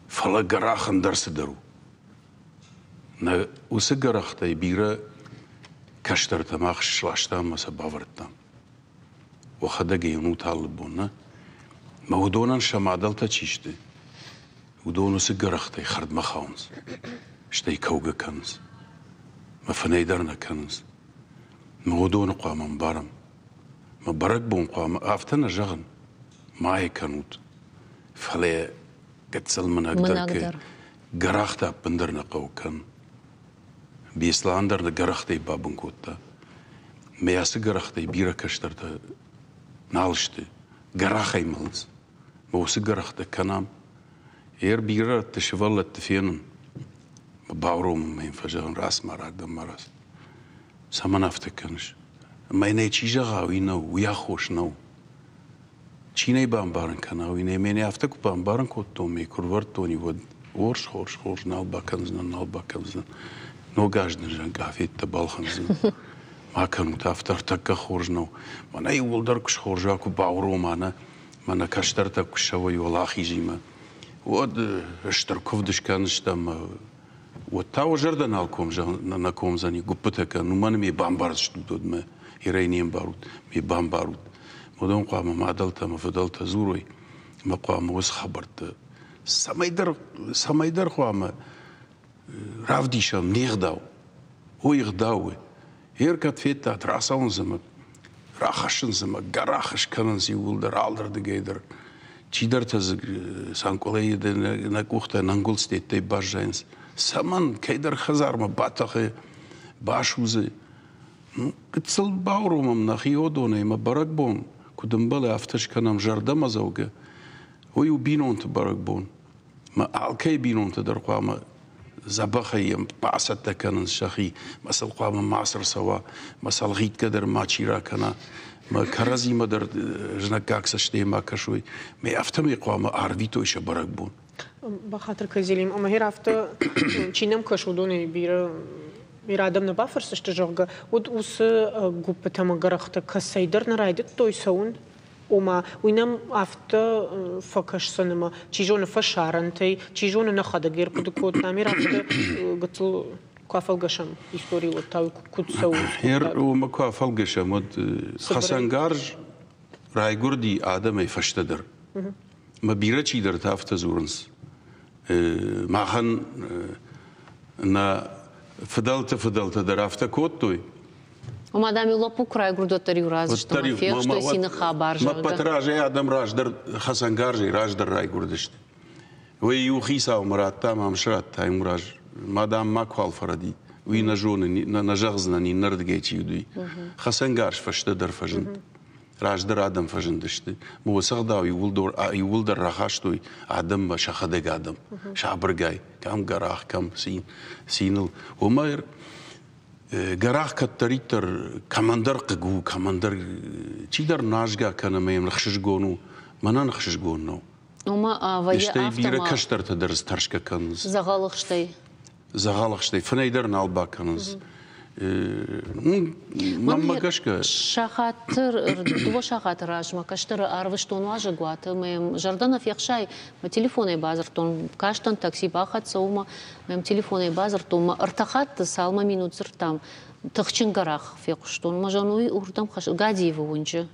Фӕлӕ гӕрах ӕндӕр цыдӕр у. Нӕ уыцы гӕрӕхтӕй бирӕ кӕстӕртӕ мах сластам ӕмӕ сӕ бавӕрдтам. Уӕхӕдӕг ӕй уынут алы бон, нӕ? Мӕ уыдонӕн сӕ мадӕлтӕ чи сты, уыдон уыцы гӕрӕхтӕй хӕрдмӕ хауынц, стӕй кӕугӕ кӕнынц. Мӕ фынӕй дӕр нӕ кӕнынц. Мӕ уыдоны хъуамӕ ӕмбарӕм. Мӕ бӕрӕгбон хъуамӕ афтӕ нӕ зӕгъын, ма йӕ кӕнут. Фӕлӕ гыццыл мынӕгдӕр гӕрӕхтӕ ӕппындӕр нӕ хъӕуы кӕн. Беслӕн дӕр нӕ гӕрӕхтӕй бабын кодта. Мӕ ацы гӕрӕхтӕй бирӕ кӕстӕртӕ нал сты. Гӕрахӕй мӕлынц. Мӕ уыцы гӕрӕхтӕ кӕнӕм. Ер бирӕ рӕтты сывӕллӕтты фенын. Бауромын мӕ йын фӕзӕгъын, рацма рардӕм ма рац. Цӕмӕн афтӕ кӕныс? Мӕнӕй чи зӕгъа, уый нӕу, уый аххос нӕу. Чи нӕ бамбарын кӕна, уый нӕ. Мӕнӕ афтӕ куы бамбарын кодтон, мӕ куы рвӕрдтон, уӕд хорз, хорз, хорз, нал бакӕндзынӕн, нал бакӕндзынӕн. Ног аз дын зӕгъын, къафеттӕ балхӕндзынӕн. Ма кӕнут афтӕ, ӕртӕккӕ хорз нӕу. Мӕнӕ иууылдӕр куы схорз уа, куы баурома, нӕ, мӕнӕ кӕстӕртӕ куы ссӕуой уӕлахизимӕ, уӕд стыр куывд скӕндзыстӕм, уӕд та уӕ зӕрдӕ нал нӕ комдзӕни, гуыппытӕ кӕн, уымӕн ме бамбардзыстут, уӕд мӕ Ирӕй не мбарут, ме бамбарут. Уыдон хъуамӕ мадӕлтӕ ӕмӕ фыдӕлтӕ дзурой, ӕмӕ хъуамӕ уыцы хабӕрттӕ цӕмӕйдӕр, цӕмӕйдӕр хъуамӕ равдисӕм не гъдау. Уый ӕгъдау у. Ер кӕд федтат, рацӕуынц ӕмӕ рахӕссынц ӕмӕ гӕрах скӕнынц иууылдӕр алырдыгӕй дӕр. Чидӕртӕ дзы санкъуылайы нӕ къухтӕ ӕнгуылдзтӕй баззайынц. Цӕмӕн кӕйдӕр хӕдзармӕ батӕхы, басудзы. Гыццыл бауромӕм нӕхи одонӕй ӕмӕ бӕрӕгбон, куыд ӕмбӕлы, афтӕ скӕнӕм зӕрдӕмӕдзӕугӕ. Уый у бинонты бӕрӕгбон. Мӕ алкӕй бинонтӕ дӕр хъуамӕ дзӕбӕхӕй йӕм бацӕттӕ кӕнынц сӕхи, мӕ сыл хъуамӕ мацы рцӕуа, мӕ сӕ ӕлгъитгӕ дӕр мачи ракӕна, мӕ кӕрӕдзимӕ дӕр знаггаг цӕстӕй ма кӕсой, мӕ афтӕмӕй хъуамӕ арвитой сӕ бӕрӕгбон. Бахатыр кӕн, Зелим, ӕмӕ гъер афтӕ чи нӕм кӕсы, уыдонӕй бирӕ бирӕ адӕм нӕ бафӕрсдзысты, зӕгъгӕ, уӕд уыцы гуыппытӕ ӕмӕ гӕрӕхтӕ кӕцӕйдӕр нӕ райдыдтой цӕуын? Ома, уый нӕм афтӕ фӕкӕсдзӕн ӕмӕ, чи зоны, фӕсарӕнтӕй, чи зоны, нӕхӕдӕг ӕрхъуыды кодтам, ир афтӕ гыццыл куы афӕлгӕсӕм историйыл, уӕд та куыд цӕуы? Ер уымӕ куы афӕлгӕсӕм, уӕд хӕцӕнгарз райгуырди адӕмӕй фӕстӕдӕр. Мӕ бирӕ чидӕртӕ афтӕ дзурынц. Махӕн нӕ фыдӕлты фыдӕлтӕ дӕр афтӕ кодтой. Ома, дам, иу лӕппу куы райгуырд, уӕддӕр иу разы сты, ӕмӕ фехстой цины хабар, зӕгъгӕ. Мӕ разӕй адӕм раздӕр хӕцӕнгарзӕй раздӕр райгуырдысты. Уый иу хицаумӕ радта, Мамсырат Таймураз, ма, дам, макуал фӕрӕди. Уый нӕ зоны, нӕ зӕгъдзынӕн, иннӕрдыгӕй чи уыд, уый. Хӕцӕнгарз фӕстӕдӕр фӕзынд. Раздӕр адӕм фӕзындысты. Уыцы ӕгъдау иууылдӕр рахастой адӕммӕ сӕхӕдӕг адӕм, сабыргай, кӕм гӕрах, кӕм цин, циныл. Уымӕ гӕрах кӕддӕриддӕр кӕмӕндӕр хъыг у, кӕмӕндӕр чидӕр назгӕ кӕны ӕмӕ йӕм ӕхсызгон у. Мӕнӕн ӕхсызгон нӕу. Ома вӕййы Стӕй бирӕ кӕстӕртӕ дӕр тӕрсгӕ кӕнынц. Дзӕгъӕлыхстӕй. Дзӕгъӕлыхстӕй фынӕй дӕр нал бакӕнынц. Мӕнмӕ гӕсгӕ. Сахаты, дыууӕ сахаты размӕ кӕстӕры арвыстон уазӕгуаты, мӕ зӕрдӕ нӕ фехсай, мӕ телефонӕй бадзырдтон, кастӕн такси бахӕццӕ уымӕ, мӕм телефонӕй бадзырдтон, мӕ ӕртӕ хатты цалмӕ минут дзырдтам, тыхджын гӕрах фехъуыстон. Мӕ зӕгъын, уый уырдӕм Гадиевы уынджы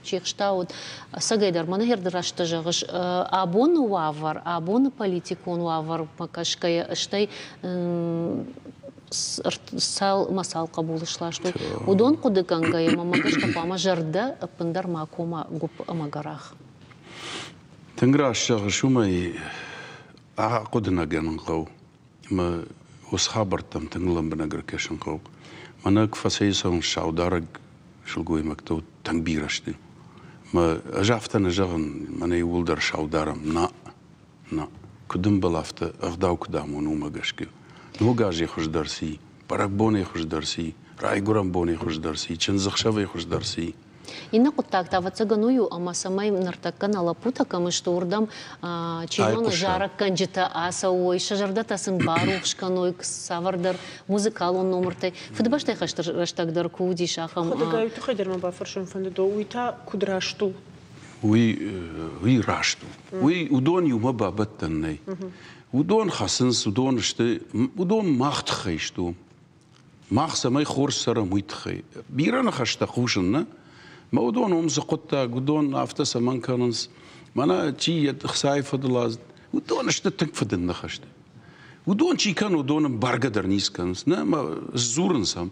чи хстауыд, ӕцӕгӕйдӕр мӕнӕ херды рӕстӕ зӕгъыс, абоны уавӕр, абоны политикон уавӕрмӕ кӕсгӕйӕ, стӕй цал мӕ цал хъӕбулы сластой, уыдон хъуыдыгӕнгӕйӕ мӕмӕ гӕсгӕ хъуамӕ зӕрдӕ ӕппындӕр ма кома гуыпп ӕмӕ гӕрах. Тынг раст зӕгъыс, уымӕй ахъуыды нӕ кӕнын хъӕуы. Ӕмӕ уыцы хабӕрттӕм тынг лӕмбынӕг ӕркӕсын хъӕуы. Мӕнӕ куы фӕцӕйцӕуын саударӕг сылгоймӕгтӕ тынг бирӕ сты. Мӕ ӕз афтӕ нӕ зӕгъын, мӕнӕ иууылдӕр саударӕм. Нӕ, нӕ. Куыд ӕмбӕлы, афтӕ ӕгъдау куыд амоны, уымӕ гӕсгӕ. Ног азӕй хуыздӕр ци, бӕрӕгбонӕй хуыздӕр ци, райгуырӕн бонӕй хуыздӕр ци, чындзӕхсӕвӕй хуыздӕр ци. Иннӕ хъуыддаг та, ӕвӕццӕгӕн, уый у, ӕмӕ цӕмӕй ныртӕккӕ нӕ лӕппутӕ кӕм сты, уырдӕм, чи зоны, зарӕггӕнджытӕ ацӕуой, сӕ зӕрдӕтӕ сын барухс кӕной цавӕрдӕр музыкалон номыртӕй. Фыдыбӕстӕйы хӕсты рӕстӕг дӕр куы уыдис ахӕм. Хӕдӕгай, уый тыххӕй дӕр мӕ бафӕрсын фӕндыд, уый та куыд раст у? Уый, уый раст у. Уый уыдон иумӕ бабӕттӕн нӕй. Уыдон хӕцынц, уыдон сты, уыдон мах тыххӕй сты. Мах цӕмӕй хорз цӕрӕм, уый тыххӕй. Бирӕ ныхӕстӕ хъусын, нӕ? Мӕ уыдон уым цы хъуыддаг, уыдон афтӕ цӕмӕн кӕнынц? Мӕнӕ чи йӕ хцайы фӕдыл азд, уыдон сты тынг фыдын ныхӕстӕ. Уыдон чи кӕны, уыдон ӕмбаргӕ дӕр ницы кӕнынц, нӕ ӕмӕ сдзурынц ӕм.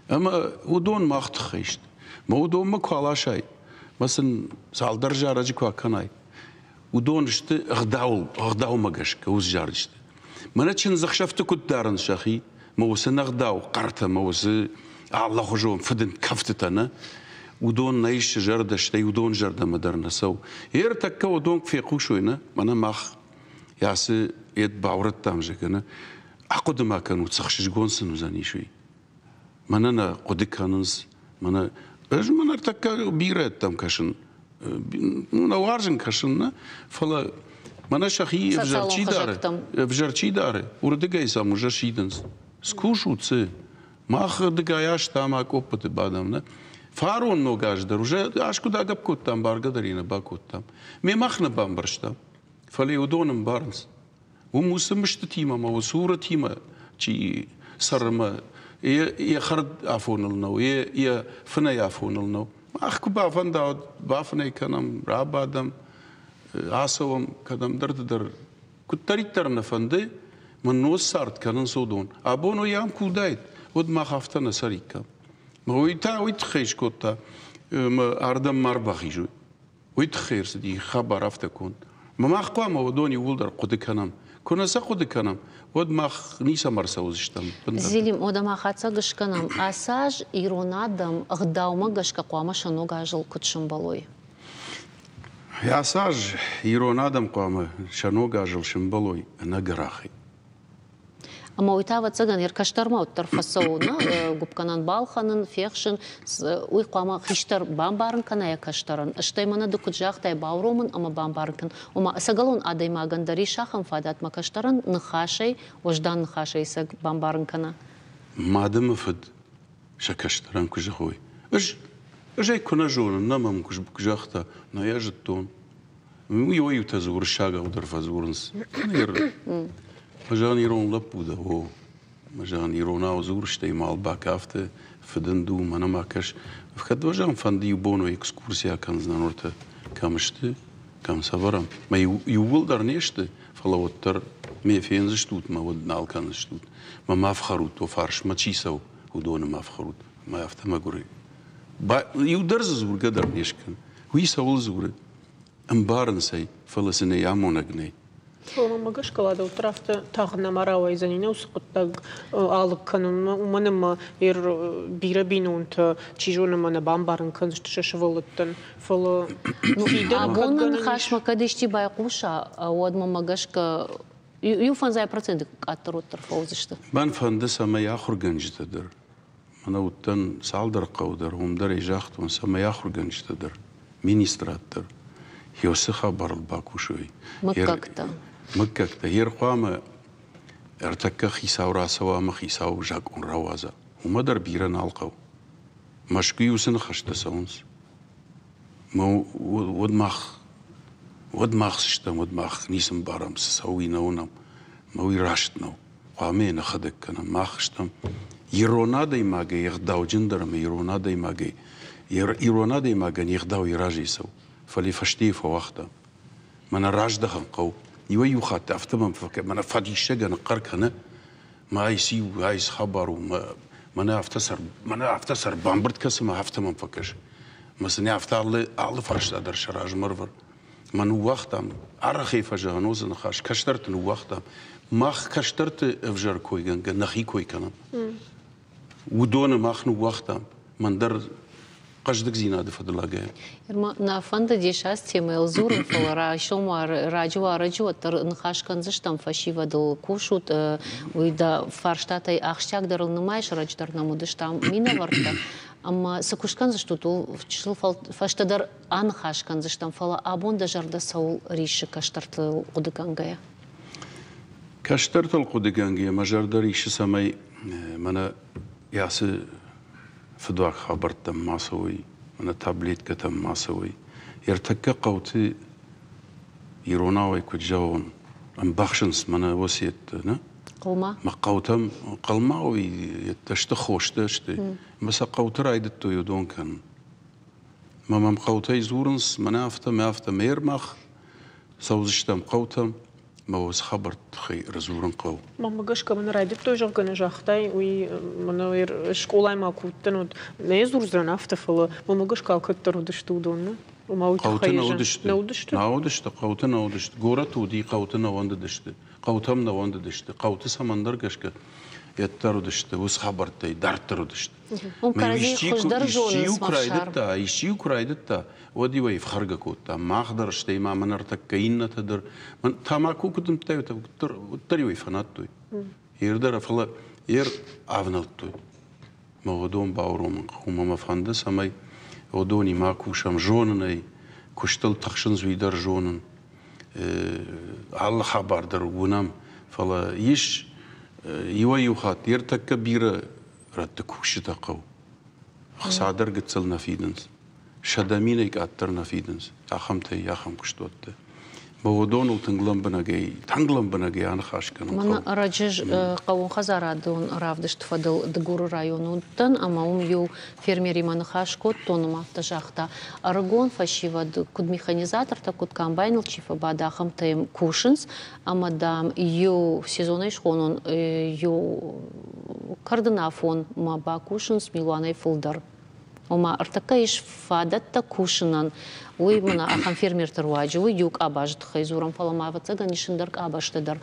Ӕмӕ уыдон мах тыххӕй сты. Мӕ уыдонмӕ куы аласай, мӕ сын цалдӕр зарӕджы куы акӕнай, Уыдон сты ӕгъдауыл, ӕгъдаумӕ гӕсгӕ уыцы зарджытӕ. Мӕнӕ чындзӕхсӕвты куыд дарынц сӕхи, мӕ уыцы нӕгъдау хъӕртӕ, мӕ уыцы алыхуызон фыдынд кӕфтытӕ, нӕ? Уыдон нӕ ис зӕрдӕ, стӕй уыдон зӕрдӕмӕ дӕр нӕ цӕуы. Ӕртӕккӕ уыдон куы фехъусой, нӕ, мӕнӕ мах ацы ед баурӕдтам, зӕгъгӕ, нӕ, ахъуыды ма кӕнут, цы хсызгон сын уыдзӕнис, уый. Мӕнӕ нӕ хъуыды кӕнынц, мӕнӕ ӕз мӕ ныртӕккӕ бирӕттӕм кӕсын. Нӕ уарзын кӕсын, нӕ, фӕлӕ мӕнӕ сӕхи ӕвзӕр чи дары, ӕвзӕр чи дары, уырдыгӕй сӕм уже сидынц. Скусут цы? Мах дыгай азтӕ ӕмӕ акъоппыты бадӕм, нӕ? Фарон ног аз дӕр уже аз куыд агӕпп кодтам, баргӕ дӕр нӕ бакодтам. Ме мах нӕ бамбӕрстам, фӕлӕ уыдон ӕмбарынц. Уым уыцы мыстытимӕ ӕмӕ уыцы уырытимӕ чи цӕры мӕ йӕ хӕрд афоныл нӕу, йӕ фынӕй афоныл нӕу. Мах куы бафӕнда, уӕд бафынӕй кӕнӕм, рабадӕм, ацӕуӕм кӕдӕмдӕрты дӕр. Куыддӕриддӕр нӕ фӕнды, мӕн нос цард кӕнынц уыдон. Абон уый ам куы уыдаид, уӕд мах афтӕ нӕ цӕриккам. Мӕ уый та уый тыххӕй скодта, ӕмӕ ардӕм ма рбахизой. Уый тыххӕй ӕрцыди хабар афтӕ конд. Мӕ мах хъуамӕ уыдон иууылдӕр хъуыды кӕнӕм. Куы нӕ сӕ хъуыды кӕнӕм, уӕд мах ницӕмӕ ӕрцӕудзыстӕм. Зелим, уӕдӕ ма хатдзӕг скӕнӕм. Ацы аз ирон адӕм ӕгъдаумӕ гӕсгӕ хъуамӕ сӕ ног азыл куыд сӕмбӕлой? Ацы аз ирон адӕм хъуамӕ сӕ ног азыл сӕмбӕлой ӕнӕгӕрахӕй. Ӕмӕ уый та, ӕвӕццӕгӕн, йӕ кӕстӕрмӕ уӕддӕр фӕцӕуы, нӕ гуыпгӕнӕн балхӕнын, фехсын, уый хъуамӕ хистӕр бамбарын кӕна йӕ кӕстӕрӕн. Стӕй мӕнӕ ды куыд загътай, бауромын ӕмӕ бамбарын кӕн. Ома, ӕцӕгӕлон адӕймагӕн дӕр ис ахӕм фадат, мӕ кӕстӕрӕн ныхасӕй, уӕздан ныхасӕй цӕг бамбарын кӕна. Мад ӕмӕ фыд сӕ кӕстӕрӕн куы зӕгъой, ӕз, ӕз ӕй куы нӕ зонын, нӕ мӕм куы загъта, нӕ йӕ зыдтон. Иуӕй-иутӕ дзы уырыссагау дӕр фӕдзурынц. Мӕ зӕгъын, ирон лӕппу дӕ, о. Мӕ зӕгъын, иронау дзур, стӕй мал бакафты, фыдынд у, мӕнӕ ма кӕс. Кӕд уӕ зӕгъын фӕнды иу бон экскурси акӕндзынӕн уыртӕ кӕм сты, кӕм сӕвӕрӕм. Мӕ иууылдӕр не сты, фӕлӕ уӕддӕр ме фендзыстут, мӕ уӕд нал кӕндзыстут. Мӕ ма фхӕрут, уӕ фарсмӕ чи цӕуы, уыдоны ма фхӕрут. Мӕ афтӕ мӕгуырӕй. Иу дӕр дзы дзургӕ дӕр не скӕны. Уый цӕуыл дзуры? Ӕмбарынц ӕй, фӕлӕ сын ӕй амонӕг нӕй. Фӕлӕ мӕм гӕсгӕ уӕддӕр афтӕ тагъд нӕма рауайдзӕни нӕ уыцы хъуыддаг алыг кӕнынмӕ, уымӕн ӕмӕ бирӕ бинонтӕ, чи зоны, ӕмӕ нӕ бамбарын кӕндзысты сӕ сывӕллӕттӕн. Фӕлӕ абоны ныхасмӕ кӕд исчи байхъуса, уӕд мӕмӕ гӕсгӕ иу фӕндзай проценты къаддӕр уӕддӕр фӕуыдзысты. Мӕн фӕнды, цӕмӕй ахуыргӕнджытӕ дӕр Мӕнӕ уыдтӕн цалдӕр хъӕуы дӕр, уым дӕр ӕй загътон, цӕмӕй ахуыргӕнджытӕ дӕр, министрад дӕр уыцы хабарыл бакусой. Мыггӕгтӕ. Мыггӕгтӕ. Йе рхъуамӕ ӕртӕккӕ хицау рацӕуа ӕмӕ хицау закъон рауадза. Уымӕ дӕр бирӕ нал хъӕуы. Мӕскуыйы уыцы ныхӕстӕ цӕуынц. Уӕд мах, уӕд мах цы стӕм, уӕд мах ницы мбарӕм, цы цӕуы, уый нӕ уынӕм. Ӕмӕ уый раст нӕу. Хъуамӕ йӕ нӕхӕдӕг кӕнӕм. Мах стӕм ирон адӕймагӕй ӕгъдауджындӕр ӕмӕ ирон адӕймагӕй ирон адӕймагӕн йе гъдау йӕ разӕй цӕуы, фӕлӕ фӕстейы фӕуагъта. Мӕнӕ раздӕхын хъӕуы. Иуӕй-иу хатт афтӕ мӕм фӕкӕ, мӕнӕ фӕдиссагӕн ныхъхъӕр кӕны, мӕ ай циу, ай цы хабар у, мӕнӕ афтӕ сӕр, мӕнӕ афтӕ сӕр бамбырд кӕсы, мӕ афтӕ мӕм фӕкӕсы. Мӕ сын афтӕ алы, алы фарста дӕр сӕ размӕ ӕрвӕр. Мӕ ныууагътам, арӕхӕй фӕзӕгъын уыцы ныхас, кӕстӕрты ныууагътам. Мах кӕстӕрты ӕвзӕр койгӕнгӕ нӕхи кой кӕнӕм. Уыдоны мах ныууагътам. Мӕн дӕр хъӕздыгдзинады фӕдыл агайӕм. Нӕ фӕндыдис ацы темӕйыл дзурын, фӕлӕ райсом раджы уарӕджы уӕддӕр ныхас кӕндзыстӕм фӕсивӕдыл кусут. Уый дӕ фарстатӕй ахсджиагдӕрыл нымайыс, ӕрӕджы дӕр нӕм уыдыстӕм минӕвӕрттӕ. Ӕмӕ цы куыст кӕндзыстут, ууыл чысыл фӕстӕдӕр аныхас кӕндзыстӕм, фӕлӕ абон дӕ зӕрдӕ цӕуыл риссы кӕстӕртыл хъуыдыгӕнгӕйӕ? Кӕстӕртыл хъуыдыгӕнгӕйӕ мӕ зӕрдӕ риссы, цӕмӕй мӕнӕ ацы фыдуаг хабӕрттӕм ма цӕуой, мӕнӕ таблеткӕтӕм ма цӕуой. Ӕртӕккӕ хъӕуты иронауӕй куыд зӕгъон, ӕмбӕхсынц мӕнӕ осетты, нӕ? Хъылма? Мӕ хъӕутӕм хъылма уый сты хостӕ сты. Мӕ сӕ хъӕуты райдыдтой уыдон кӕнын. Мӕ мӕм хъӕутӕй дзурынц, мӕнӕ афтӕ, мӕ афтӕ, ме рмах цӕудзыстӕм хъӕутӕм, мӕ уыцы хабӕртты тыххӕй ӕрдзурын хъӕуы. Мӕнмӕ гӕсгӕ мын райдыдтой, зӕгъгӕ, нӕ загътай, уый мӕнӕ скъолайы ма куы уыдтӕн, уӕд нӕ дзурдзынӕн афтӕ, фӕлӕ мӕнмӕ гӕсгӕ алкӕддӕр уыдысты уыдон, нӕ? Хъӕуты нӕ уыдысты. Нӕ уыдысты, хъӕуты нӕ уыдысты. Горӕты уыди, хъӕуты нӕ уӕндыдысты. Хъӕутӕм нӕ уӕндыдысты. Хъӕуты цӕмӕндӕр гӕсгӕ йеддӕр уыдысты, уыцы хабӕрттӕй дарддӕр уыдысты. Уым кӕрӕдзи хуыздӕр зонынц. Исчи-иу куы райдыдта, уӕд-иу ӕй ӕфхӕргӕ кодта. Мах дӕр, стӕй ма мӕн ӕртӕккӕ иннӕтӕ дӕр. Тамако куы дымдтай, уӕддӕр-иу ӕй фӕнадтой. Ер дӕр, фӕлӕ ер авнӕлдтой. Мӕ уыдон бауромын хъӕуы. Мӕ фӕнды, цӕмӕй уыдонимӕ кусӕм, зонын ӕй, куыстыл тыхсынц, уый дӕр зонын. Алы хабар дӕр уынӕм, фӕлӕ ис иуӕй-иу хатт ӕртӕккӕ бирӕ рӕтты кусджытӕ хъӕуы. Хца дӕр гыццыл нӕ фидынц. 100 000-ӕй къаддӕр нӕ фидынц ахӕмтӕй ахӕм куыстуӕтты. Уыдоныл тынг лӕмбынӕгӕй, тынг лӕмбынӕгӕй аныхас кӕнын. Мӕнӕ ӕрӕджы хъӕууонхӕдзарадон равдысты фӕдыл Дыгуры районы уыдтӕн ӕмӕ уым иу фермеримӕ ныхас кодтон ӕмӕ афтӕ загъта, ӕрыгон фӕсивӕд куыд механизатортӕ, куыд комбайныл чи фӕбады, ахӕмтӕ йӕм кусынц ӕмӕ, дам, иу сезонӕй схонон иу кӕрдынафонмӕ бакусынц милуанӕй фылдӕр. Ома, ӕртӕккӕ ис фадӕттӕ кусынӕн. Уый мӕнӕ ахӕм фермерты руаджы, уый иу къабазы тыххӕй дзурӕм, фӕлӕ ма, ӕвӕццӕгӕн, ис ӕндӕр къабӕзты дӕр,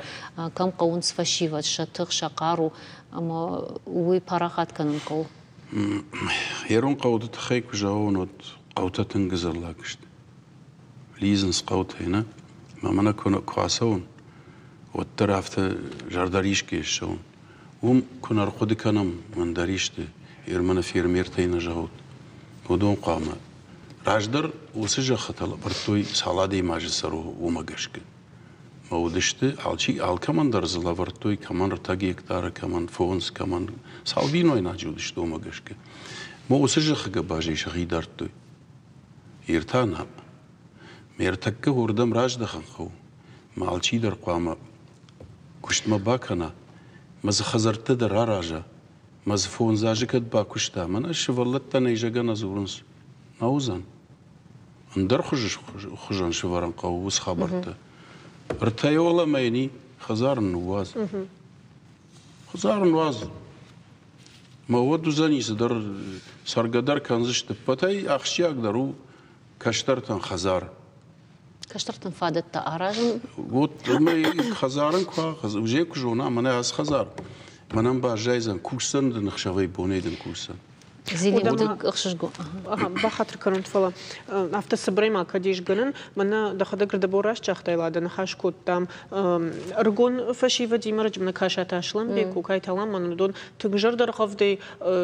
кӕм хъӕуынц фӕсивӕд, сӕ тых, сӕ хъару, ӕмӕ уый парахат кӕнын хъӕуы. Ирон хъӕуты тыххӕй куы зӕгъон, уӕд хъӕутӕ тынг ӕдзӕллаг сты. Лидзынц хъӕутӕй, нӕ? Мӕ мӕнӕ куы ацӕуын, уӕддӕр афтӕ зӕрдӕрисгӕ ссӕуын. Уым куы нӕ рхъуыды кӕнӕм ӕндӕр исты, Ерманы фермертӕй нӕ зӕгъут, уыдон хъуамӕ раздӕр уыцы зӕххытӕ лӕвӕрдтой цал адӕймаджы цӕры, уымӕ гӕсгӕ. Мӕ уыдысты, алчи алкӕмӕн дӕр дзы лӕвӕрдтой, кӕмӕн ӕртӕ гектары, кӕмӕн фондз, кӕмӕн цал бинойнаджы уыдысты, уымӕ гӕсгӕ. Мӕ уыцы зӕххы гӕбазӕй сӕхи дардтой. Ир та нӕ. Ме ртӕккӕ уырдӕм раздӕхын хъӕуы. Мӕ алчидӕр хъуамӕ куыстмӕ бакӕна, мӕ дзы хӕдзӕрттӕ дӕр араза, мӕ дзы фондз азы кӕд бакуыста, мӕнӕ сывӕллӕттӕ нӕ изӕгӕ нӕ дзурынц, нӕ уыдзӕн. Ӕндӕр хуызӕн сывӕрын хъӕуы уыцы хабӕрттӕ. Ӕртӕйы уӕлӕмӕ йын и, хӕдзар ын ныууадз. Хӕдзар ын уадз. Мӕ уӕд уыдзӕни цыдӕр цӕргӕ дӕр кӕндзысты. Ӕппӕтӕй ахсджиагдӕр у кӕстӕртӕн хӕдзар. Кӕстӕртӕн фадӕттӕ аразын. Вот хӕдзарын куы уже куы зона, мӕнӕ ацы хӕдзар мӕнӕн баззайдзӕн, кусдзӕн дын ӕхсӕвӕй бонӕй дын кусдзӕн. Бахатыр кӕнут, фӕлӕ афтӕ цыбырӕй ма кӕд ис гӕнӕн, мӕнӕ дӕхӕдӕг рдӕбон раст загътай, Лада, ныхас кодтам ӕрыгон фӕсивӕдимӕ, рӕджы Касаты Аслӕнбег, Кокайты Алан, мӕнӕ уыдон тынг зӕрдӕргъӕвдӕй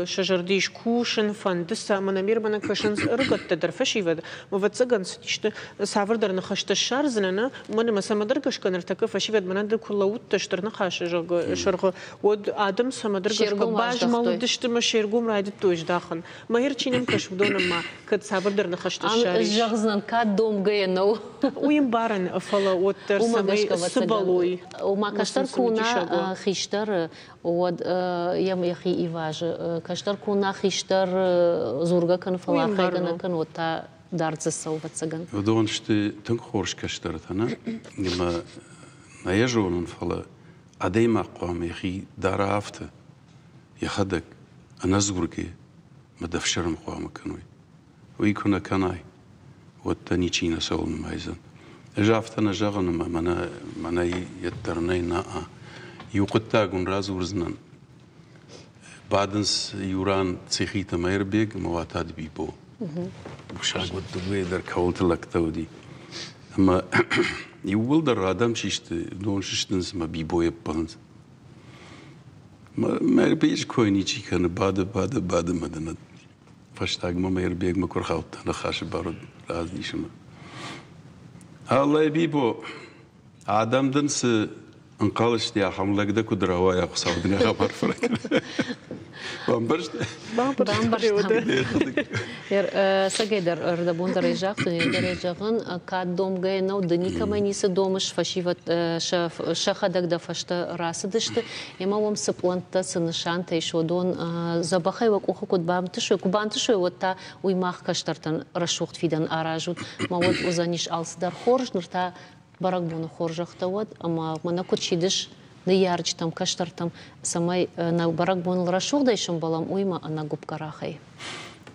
сӕ зӕрды ис кусын, фӕнды сӕ, мӕнӕ ме рмӕнӕ кӕсынц ӕрыгӕттӕ дӕр фӕсивӕд. Ӕвӕццӕгӕн, цы исты цавӕрдӕр ныхӕстӕ ссардзынӕ, нӕ, уымӕн ӕмӕ цӕмӕдӕр гӕсгӕ ныртӕккӕ фӕсивӕд мӕнӕ ды куы лӕууыдтӕ стыр ныхасы сӕргъы, уӕд адӕм цӕмӕдӕр гӕсгӕ базмӕлыдысты мӕ се ргом райдыдтой здахын. Мӕ чи нӕм кӕсы, уыдонӕн ма кӕд цавӕрдӕр ныхӕстӕ ссарис. Зӕгъдзынӕн, кӕд домгӕйӕ нӕу. Уый ӕмбарын, фӕлӕ уӕддӕр цӕмӕй цыбӕлой. Ома кӕстӕр куы уына хистӕры, уӕд йӕм йӕхи ивазы. Кӕстӕр куы уына хистӕр дзургӕ кӕны, фӕлӕ архайгӕ нӕ кӕны, уӕд та дард дзы цӕуы, ӕвӕццӕгӕн. Уыдон сты тынг хорз кӕстӕртӕ, нӕ? Ӕмӕ нӕ йӕ зонын, фӕлӕ адӕймаг хъуамӕ йӕхи дара афтӕ, йӕхӕдӕг ӕнӕдзургӕ мӕ дӕ ӕфсӕрм хъуамӕ кӕной. Уый куы нӕ кӕнай, уӕд дӕ ничи нӕ цӕуыл нымайдзӕн. Ӕз афтӕ нӕ зӕгъын, ӕмӕ мӕнӕ мӕнӕй йеддӕр нӕй, нӕ-а. Иу хъуыддаг уын радзурдзынӕн. Бадынц иу ран Цихиты Мӕирбег ӕмӕ Уататы Бибо. Усаг уыд дыууӕйы дӕр кӕуылты лӕгтӕ уыди. Ӕмӕ иууылдӕр адӕм систы, дон сыстынц ӕмӕ Бибойы ӕппӕлынц. Мӕирбеджы кой ничи кӕны, бады, бады, бады мӕ дын фӕстагмӕ Мӕирбегмӕ куы рхаудта ныхасы бар раздисынмӕ. Аллай, Бибо, адӕм дын цы ӕнхъӕл сты, ахӕм лӕг дӕ куыд рауайа, Хуыцау дын ахӕм арфӕ ракӕна. Бамбӕрстай? Бамбӕрстам. Ӕцӕгӕйдӕр ӕрдӕбон дӕр ӕй загътон, дӕр ӕй зӕгъын, кӕд домгӕ нӕу, ды никӕмӕ ницы домыс, фӕсивӕд сӕхӕдӕг дӕ фӕстӕ рацыдысты, ӕмӕ уӕм цы пълӕнттӕ, цы нысантӕ ис, уыдон дзӕбӕхӕй уӕ къухы куыд бантысой, куы бантысой, уӕд та уый мах кӕстӕртӕн рӕсугъд фидӕн аразут, мӕ уӕд уыдзӕнис алцыдӕр хорз, ныр та бӕрӕгбоны хорзӕхтӕ уӕд, ӕмӕ мӕнӕ куыд сидыс ныййарджытӕм, кӕстӕртӕм, цӕмӕй нӕ бӕрӕгбоныл рӕсугъдӕй сӕмбӕлӕм, уыимӕ ӕнӕгуыпгӕрахӕй.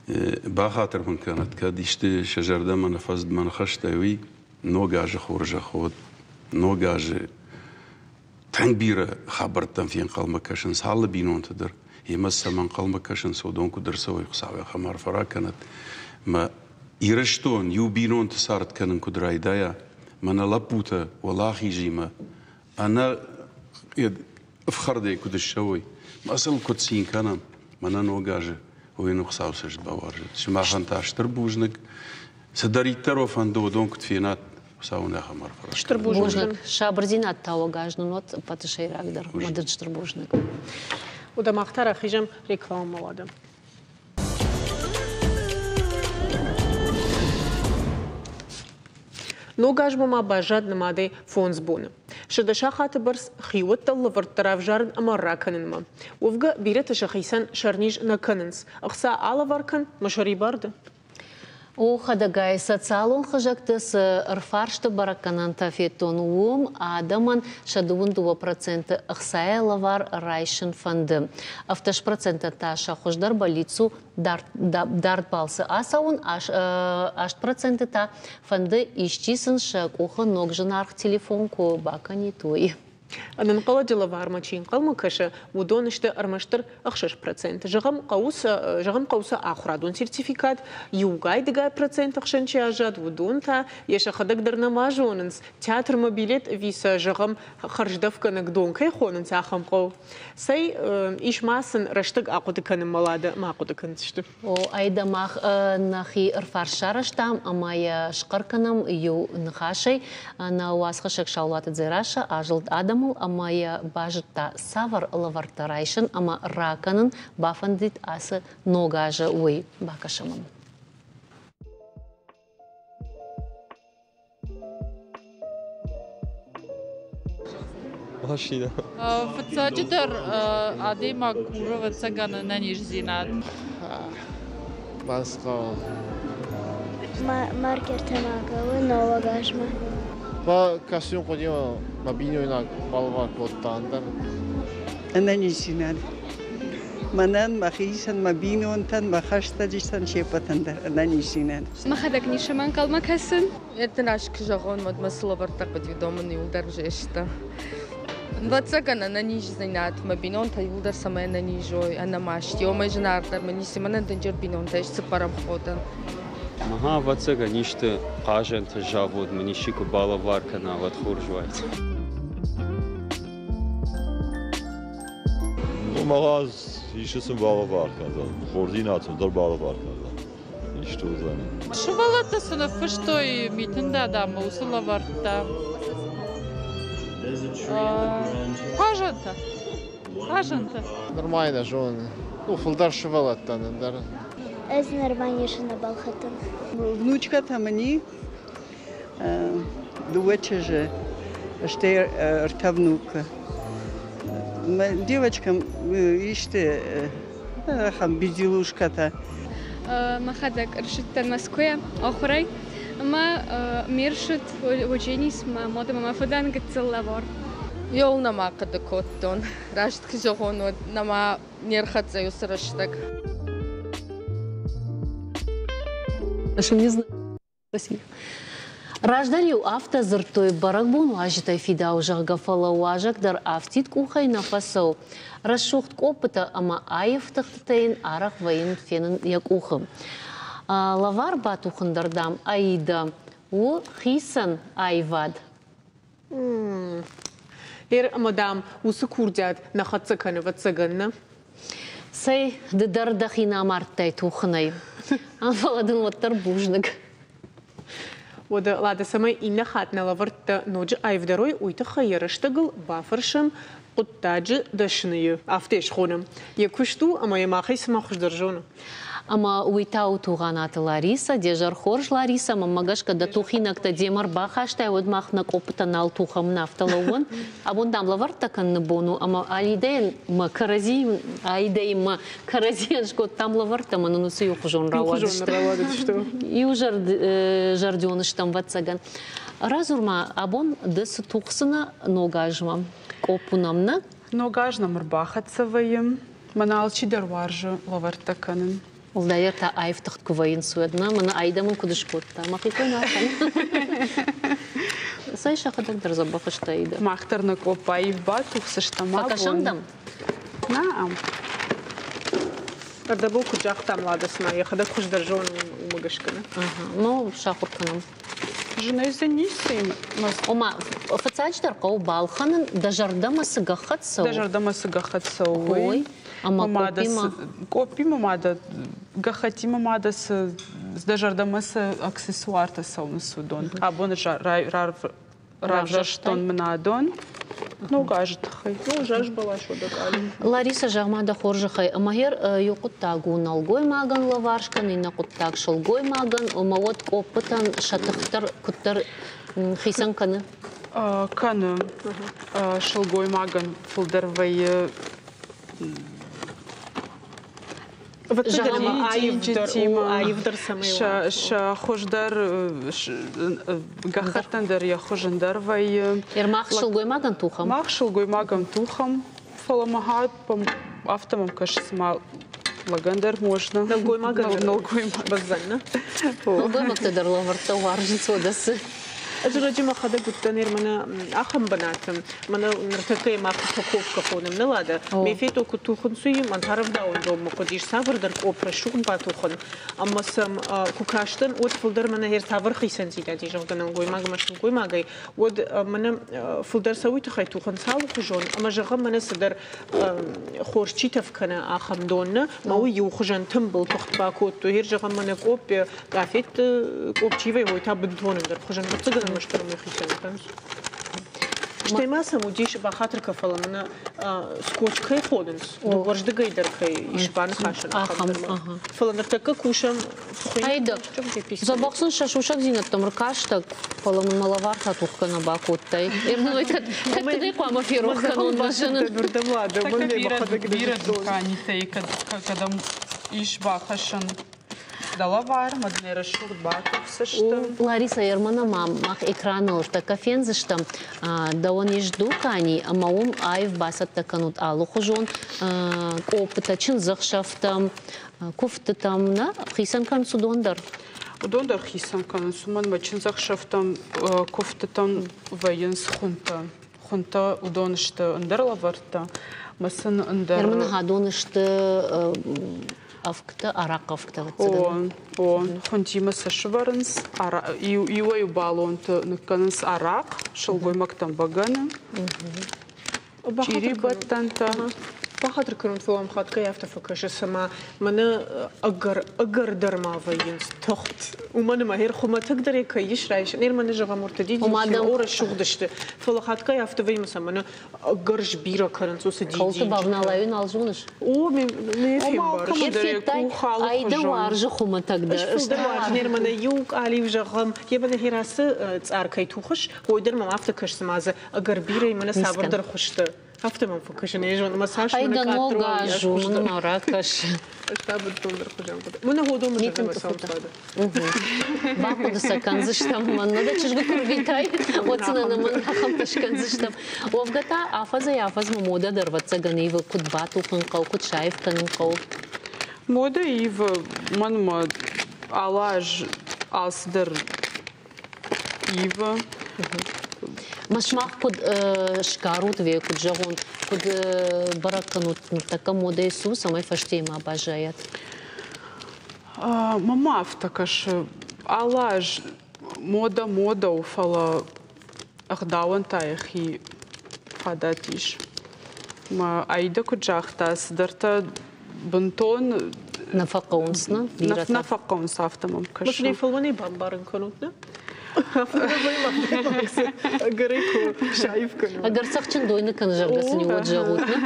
Бахатыр мын кӕнӕд, кӕд исты сӕ зӕрдӕмӕ нӕ фӕцыд мӕ ныхӕстӕй, уый ног азы хорзӕх уӕд, ног азы тынг бирӕ хабӕрттӕм фенхъӕлмӕ кӕсынц алы бинонты дӕр. Емӕ цӕмӕ ӕнхъӕлмӕ кӕсынц, уыдон куыд ӕрцӕуой, Хуыцау ахӕм арфӕ ракӕнӕд. Мӕ Ирыстон иу бинонты цард кӕнын куыд райдайа, мӕнӕ лӕппутӕ уӕлахизимӕ ӕнӕ ӕфхӕрдӕй куыд ссӕуой, мӕ сыл куыд цин кӕнӕм, мӕнӕ ног азы уый нын Хуыцау цӕст бауарзӕд. Сымахӕн та стыр бузныг. Цыдӕриддӕр уӕ фӕнды, уыдон куыд фенат, Хуыцау нӕ ахӕм арфӕ ракӕнӕд. Стыр бузныг. Сабырдзинад тауӕг аз нын уӕд ӕппӕты сӕйрагдӕр. Ӕмӕ дын стыр бузныг. Уӕдӕ мах та рахизӕм рекламӕмӕ уӕдӕ. Ног азмӕ ма баззад нымадӕй фондз боны. 100 сахаты бӕрц хиуӕттӕн лӕвӕрттӕ равзарын ӕмӕ ракӕнынмӕ. Уӕвгӕ, бирӕтӕ сӕхицӕн сӕрниз нӕ кӕнынц. Ӕхца алӕвар кӕн, мӕ сӕрибар дӕ. О, хӕдӕгай, социалон хызӕгты цы ӕрфарсты бӕрӕггӕнӕнтӕ федтон, уым адӕмӕн сӕ 22% ӕхцайӕ лӕвар райсын фӕнды. 70% та сӕ хуыздӕр бӕллиц у дард балцы ацӕуын, 8% та фӕнды исчи сын сӕ къухы ног зынаргъ телефон куы бакӕнид, уый. Ӕнӕнхъӕлӕджы лӕвармӕ чи ӕнхъӕлмӕ кӕсы, уыдон сты ӕрмӕстдӕр 6%. Зӕгъӕм, хъӕуы сӕ, зӕгъӕм, хъӕуы сӕ ахуырадон сертификат, иугай-дыгай проценты хсӕн чи аззад, уыдон та йӕ сӕхӕдӕг дӕр нӕма зонынц, театрмӕ билет ӕви сӕ, зӕгъӕм, хӕрздӕфгӕнӕг дон кӕй хонынц, ахӕм хъӕу. Цӕй, ис ма сын рӕстӕг ахъуыды кӕнынмӕ Лада ма ахъуыды кӕндзысты. О, айда мах нӕхи ӕрфарст сарӕзтам ӕмӕ йӕ схъӕр кӕнӕм иу ныхасӕй. Нӕ уацхӕссӕг Саулаты Дзерассӕ азылд адӕмыл ӕмӕ йӕ базыдта, цавӕр лӕвӕрттӕ райсын ӕмӕ ракӕнын бафӕндид ацы ног азы, уый. Бакӕсӕм ӕм. Машинӕ. Фыццаджыдӕр адӕймаг куры, ӕвӕццӕгӕн, ӕнӕниздзинад. Басхъӕуы. Маркертӕ ма хъӕуы ног азмӕ. Кӕсун хъуыди мӕ бийнойнаг балӕвар кодта ӕндӕр. Ӕнӕниздзинад. Мӕнӕн, мӕхицӕн, мӕ бинонтӕн, мӕ хӕстӕджытӕн се ппӕтӕн дӕр ӕнӕниздзинад. Мӕхӕдӕг ницӕмӕ ӕнхъӕлмӕ кӕсын. Ӕртын аз куы зӕгъон, уӕд мӕ цы лӕвӕрттӕ хъуыди, уыдон мын иуылдӕр сты. Ӕвӕццӕгӕн, ӕнӕниздзинад, мӕ бинонтӕ иуылдӕр цӕмӕй ӕнӕниз уой, ӕнӕмаст. Уымӕй зынаргъдӕр мын ницы, мӕнӕн дынджыр бинонтӕ ис цыппӕрӕм хо дӕн. Мӕ ӕвӕццӕгӕн, исты хъазӕнты завод мын исчи куы балӕвар кӕна, уӕд хорз уаид. Мӕгъаз исты сын балӕвар кӕндзӕн, хорздзинад сын дӕр балӕвар кӕндзӕн. Исты уыдзӕн. Сывӕллӕттӕ цы ныффыстой Митын дадамӕ, уыцы лӕвӕрттӕ. Хъазӕнтӕ. Хъазӕнтӕ. Нырма нӕ зонын. Ну, фылдӕр сывӕллӕттӕн ӕндӕр. Ӕз нырма ницы нӕ балхӕдтон. Внучкӕтӕ мын и, дыууӕ чызджы, стӕй ӕртӕ внукы. Девочкам исты ахӕм безделушкӕтӕ. Мӕхӕдӕг ӕрсыдтӕн Мӕскуыйӕ ахуырӕй ӕмӕ ме рсыд Одженис мӕ мад ӕмӕ мӕ фыдӕн гыццыл лӕвар. Еу нӕма хъуыды кодтон. Раст куы зӕгъон, уӕд нӕма не рхӕццӕ уыцы рӕстӕг. Не знаю. Раздӕр-иу афтӕ дзырдтой, бӕрӕгбон уазджытӕй фидауы, зӕгъгӕ, фӕлӕ уазӕг дӕр афтид къухӕй нӕ фӕцӕуы. Рӕсугъд къоппытӕ ӕмӕ аив тыхтытӕ йын арӕх вӕййын фенын йӕ къухы. Лӕвар батухын дӕр, дам, Аидӕ у хицӕн аивад. Ер ӕмӕ, дам, уыцы курдиат нӕ хӕццӕ кӕны, ӕвӕццӕгӕн, нӕ? Цӕй, ды дӕр дӕхи нӕ амардтай тухынӕй. Фӕлӕ дын уӕддӕр бузныг. Уӕдӕ, Лада, цӕмӕй иннӕ хатт нӕ лӕвӕрттӕ ноджы аивдӕр уой, уый тыххӕй йӕ рӕстӕгыл бафӕрсӕм хъуыддаджы дӕсныйы, афтӕ схонӕм. Йӕ куыст у ӕмӕ йӕ махӕй цыма хуыздӕр зоны. Ӕмӕ уый та у Тугъанаты Ларисӕ, де зӕр хорз, Ларисӕ, мӕнмӕ гӕсгӕ дӕ тухинӕгтӕ демӕ рбахастай, уӕд мах нӕ къоппытӕ нал тухӕм, нӕ афтӕ лӕууӕн. Абон, дам, лӕвӕрттӕ кӕныны бон у, ӕмӕ Алидӕйӕн мӕ кӕрӕдзи, Аидӕимӕ кӕрӕдзийӕн скодтам лӕвӕрттӕ, ӕмӕ нын уыцы иухуызон рауадысты. Иузӕрдион стӕм, ӕвӕццӕгӕн. Радзур-ма, абон ды цы тухдзынӕ ног азмӕ? Къопп уынӕм, нӕ? Ног аз нӕм ӕрбахӕццӕ вӕййы. Мӕн алчидӕр уарзы лӕвӕрттӕ кӕнын. Уӕлдайдӕр та аив тыхт куы вӕййынц, уӕд нӕ, мӕнӕ Аидӕ мын куыд скодта, мӕхи кой нал кӕнын. Цӕй, сӕхӕдӕг дӕр дзӕбӕх сты, Аидӕ. Мах дӕр нӕ къопп аив батухдзыстӕм абон. Фӕкӕсӕм дӕм? Нӕ. Ӕрдӕбон куыд загътам, Лада, цыма йӕхӕдӕг хуыздӕр зоны, уымӕ гӕсгӕ. Ну, сахуыр кӕнӕм. Зынӕй дзы ницы. Ома, фыццаджыдӕр хъӕуы балхӕнын, дӕ зӕрдӕмӕ цы гӕххӕтт цӕуы. Дӕ зӕрдӕмӕ цы гӕххӕтт цӕуы, уый. Ӕмӕ къоппимӕ? Къоппимӕ ма дӕ, гӕххӕттимӕ ма дӕ цы, дӕ зӕрдӕмӕ цы аксессуартӕ цӕуынц, уыдон. Абон равзӕрстон мын адон ног азы тыххӕй. Ну, заз бӕлас уӕдӕ къалиу. Лариса, зӕгъ-ма дӕ хорзӕхӕй, ӕмӕ гъер иу хъуыддаг у нӕлгоймагӕн лӕвар скӕн, иннӕ хъуыддаг сылгоймагӕн, ӕмӕ уӕд къоппытӕн сӕ тыхтӕр куыддӕр хицӕн кӕны? Кӕны. Сылгоймагӕн фылдӕр вӕййы аивдӕр цӕмӕй уа. Сӕ хуыздӕр гӕххӕттӕн дӕр йӕ хуыз ӕндӕр вӕййы. Мах сылгоймагӕн тухӕм? Мах сылгоймагӕн тухӕм, фӕлӕ мӕ афтӕ мӕм кӕсы, цыма лӕгӕн дӕр можно. Нӕлгоймагӕн нӕлгоймаг бӕззӕн, нӕ? Нӕлгоймӕгтӕ дӕр лӕвӕрттӕ уарзынц уӕдӕ цы. Ӕз раджы мӕхӕдӕг уыдтӕн мӕнӕ ахӕм бынаты, мӕнӕ ныртӕккӕ мах упаковкӕ хонӕм, нӕ Лада? Ме фето куыд тухынц, уый мӕн та рӕвдауӕндонмӕ хъуыдис цавӕрдӕр къопп рӕсугъд батухын. Ӕмӕ сӕм куы кастӕн, уӕд фылдӕр мӕнӕ гъер цавӕр хицӕндзинад ис, зӕгъгӕ, нӕлгоймаг ӕмӕ сылгоймагӕй, уӕд мӕнӕ фылдӕр сӕ уый тыххӕй тухынц алыхуызон, ӕмӕ зӕгъӕм, мӕнӕ цыдӕр хорз чи тӕф кӕны, ахӕм дон нӕ, мӕ уый иу хуызӕн тымбыл тыхт бакодтой. Гъер зӕгъӕм, мӕнӕ къопп къафетты къопп чи вӕййы, уый та бынтон ӕндӕр хуызӕн. Ӕвӕццӕгӕн ӕрмӕстдӕр уымӕй хицӕн кӕнынц. Стӕй ма сӕм уыдис, бахатыр кӕ, фӕлӕ мӕнӕ скотч кӕй хонынц, дыууӕрдыгӕй дӕр кӕй ис баныхасӕн, ахӕм. Фӕлӕ ныртӕккӕ кусӕм. Айда, дзӕбӕх сын сӕ сусӕгдзинӕдтӕм ӕркастӕг, фӕлӕ мын мӕ лӕвар та тухгӕ нӕ бакодтай. Ӕрдынӕй кӕд кӕд хъуамӕ ферох кӕнон мӕ зынын. Бирӕ дуканитӕй кӕдӕм ис бахӕссӕн дӕ лӕвар, мӕ дын рӕсугъд батухдзысты. Лариса Ермана ма мах экраныл тӕккӕ фендзыстӕм. Дӕуӕн ис дукани, ӕмӕ уым аив бацӕттӕ кӕнут алыхуызон къоппытӕ чындзӕхсӕвтӕм, куывдтытӕм, нӕ хицӕн кӕнынц уыдон дӕр? Уыдон дӕр хицӕн кӕнынц, уымӕн ӕмӕ чындзӕхсӕвтӕм, куывдтытӕм вӕййынц хуынтӕ. Хуынтӕ уыдон сты ӕндӕр лӕвӕрттӕ, мӕ сын ӕндӕр... Ерманы хӕдон сты ӕвгтӕ, арахъхъ ӕвгтӕ, ӕвӕццӕгӕн. О, о, хуынтимӕ сӕ сывӕрынц, иуӕй-иу балонты ныккӕнынц арахъ, сылгоймӕгтӕм бӕгӕны. Чъирибӕттӕнтӕ. Бахатыр кӕнут, фӕлӕ мӕм хатгай афтӕ фӕкӕсы, цыма мӕнӕ ӕгӕр, ӕгӕр дӕр ма вӕййынц тыхт. Уымӕн ӕмӕ гъер хуымӕтӕгдӕр кӕй ис райсӕн, ныр мӕнӕ зӕгъӕм, уӕртӕ дидинджытӕ о рӕсугъд сты, фӕлӕ хатгай афтӕ вӕййы, ӕмӕ мӕнӕ ӕгӕр сбирӕ кӕнынц уыцы дидинджытӕ. Кӕуылты бавналай, нал зоныс? О, ме фембарыс. Айда уарзы хуымӕтӕгдӕр. Ӕз фылдӕр уарзын, ныр мӕнӕ иу къалиу зӕгъӕм, йе мӕнӕ гъер ацы цъар кӕй тухыс, уый дӕр мӕм афтӕ кӕсы, цыма дзы ӕгӕр бирӕ мӕнӕ цавӕрдӕр хуызты. Афтӕ мӕм фӕкӕсы, не зон, ӕмӕ цас Айда ног аз у, мын ма ракӕс. Ӕз та бынтондӕр хуызӕн хъуыды. Мӕнӕ годон мын зӕрдӕмӕ цӕуы фады. Бахъуыды сӕ кӕндзыстӕм, мӕнмӕ дӕ чызгы куы рвитай, уӕд сын ӕнӕмӕнг ахӕмтӕ скӕндзыстӕм. Уӕвгӕ та афӕдзӕй-афӕдзмӕ модӕ дӕр ӕвӕццӕгӕн ивы, куыд батухын хъӕуы, куыд саив кӕнын хъӕуы. Модӕ ивы, мӕнмӕ алы аз алцыдӕр ивы. Ма сымах куыд сгарут, ве куыд зӕгъон, куыд бӕрӕг кӕнут ныртӕккӕ модӕйы цы у, цӕмӕй фӕстейы ма баззайат? Мӕнмӕ афтӕ кӕсы, алы аз модӕ модӕ у, фӕлӕ ӕгъдауӕн та йӕхи фадат ис. Мӕ Аидӕ куыд загъта, цыдӕртӕ бынтон нӕ фӕхъӕуынц, нӕ? Нӕ фӕхъӕуынц, афтӕ мӕм кӕсы. Может, фӕлмӕнӕй бамбарын кӕнут, нӕ? Ӕгӕрӕй куы саив кӕнут. Ӕгӕр цӕхджын дойны кӕн, зӕгъгӕ сын уӕд зӕгъут, нӕ?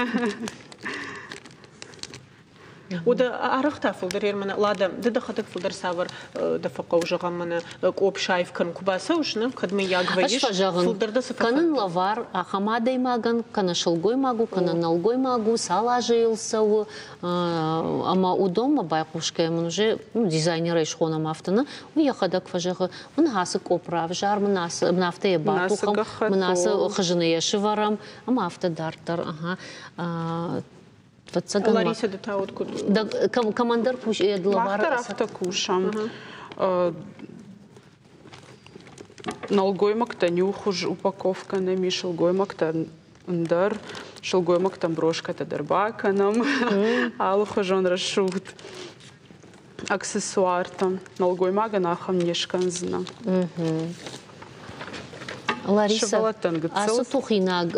Уӕдӕ арӕх та фылдӕр мӕнӕ Лада, ды дӕхӕдӕг фылдӕр цавӕр дӕ фӕхъӕуы зӕгъӕм мӕнӕ къопп саив кӕнын куы бацӕуыс, нӕ, кӕд мыййаг вӕййыс, фылдӕр дӕ цы кӕнын лӕвар ахӕм адӕймагӕн, кӕнӕ сылгоймаг у, кӕнӕ нӕлгоймаг у, цал азы йыл цӕуы, ӕмӕ уыдонмӕ байхъусгӕйӕ мын уже дизайнерӕй схонӕм афтӕ, нӕ, уый йӕхӕдӕг фӕзӕгъы, мын ацы къопп равзар, мын ацы, мын афтӕ йӕ батухӕм, мын ацы хызыны йӕ сывӕрӕм, ӕмӕ афтӕ дарддӕр. Ага. Фыццагӕн Лариса, ды та вот куыд? Кӕмӕндӕр кус лӕвар. Мах дӕр афтӕ кусӕм. Нӕлгоймӕгтӕн иу хуыз упаковкӕ нӕм ис, сылгоймӕгтӕн ӕндӕр. Сылгоймӕгтӕн брошкӕтӕ дӕр бакӕнӕм, алыхуызон рӕсугъд аксессуартӕ. Нӕлгоймагӕн ахӕм не скӕндзынӕ. Лариса, ацы тухинаг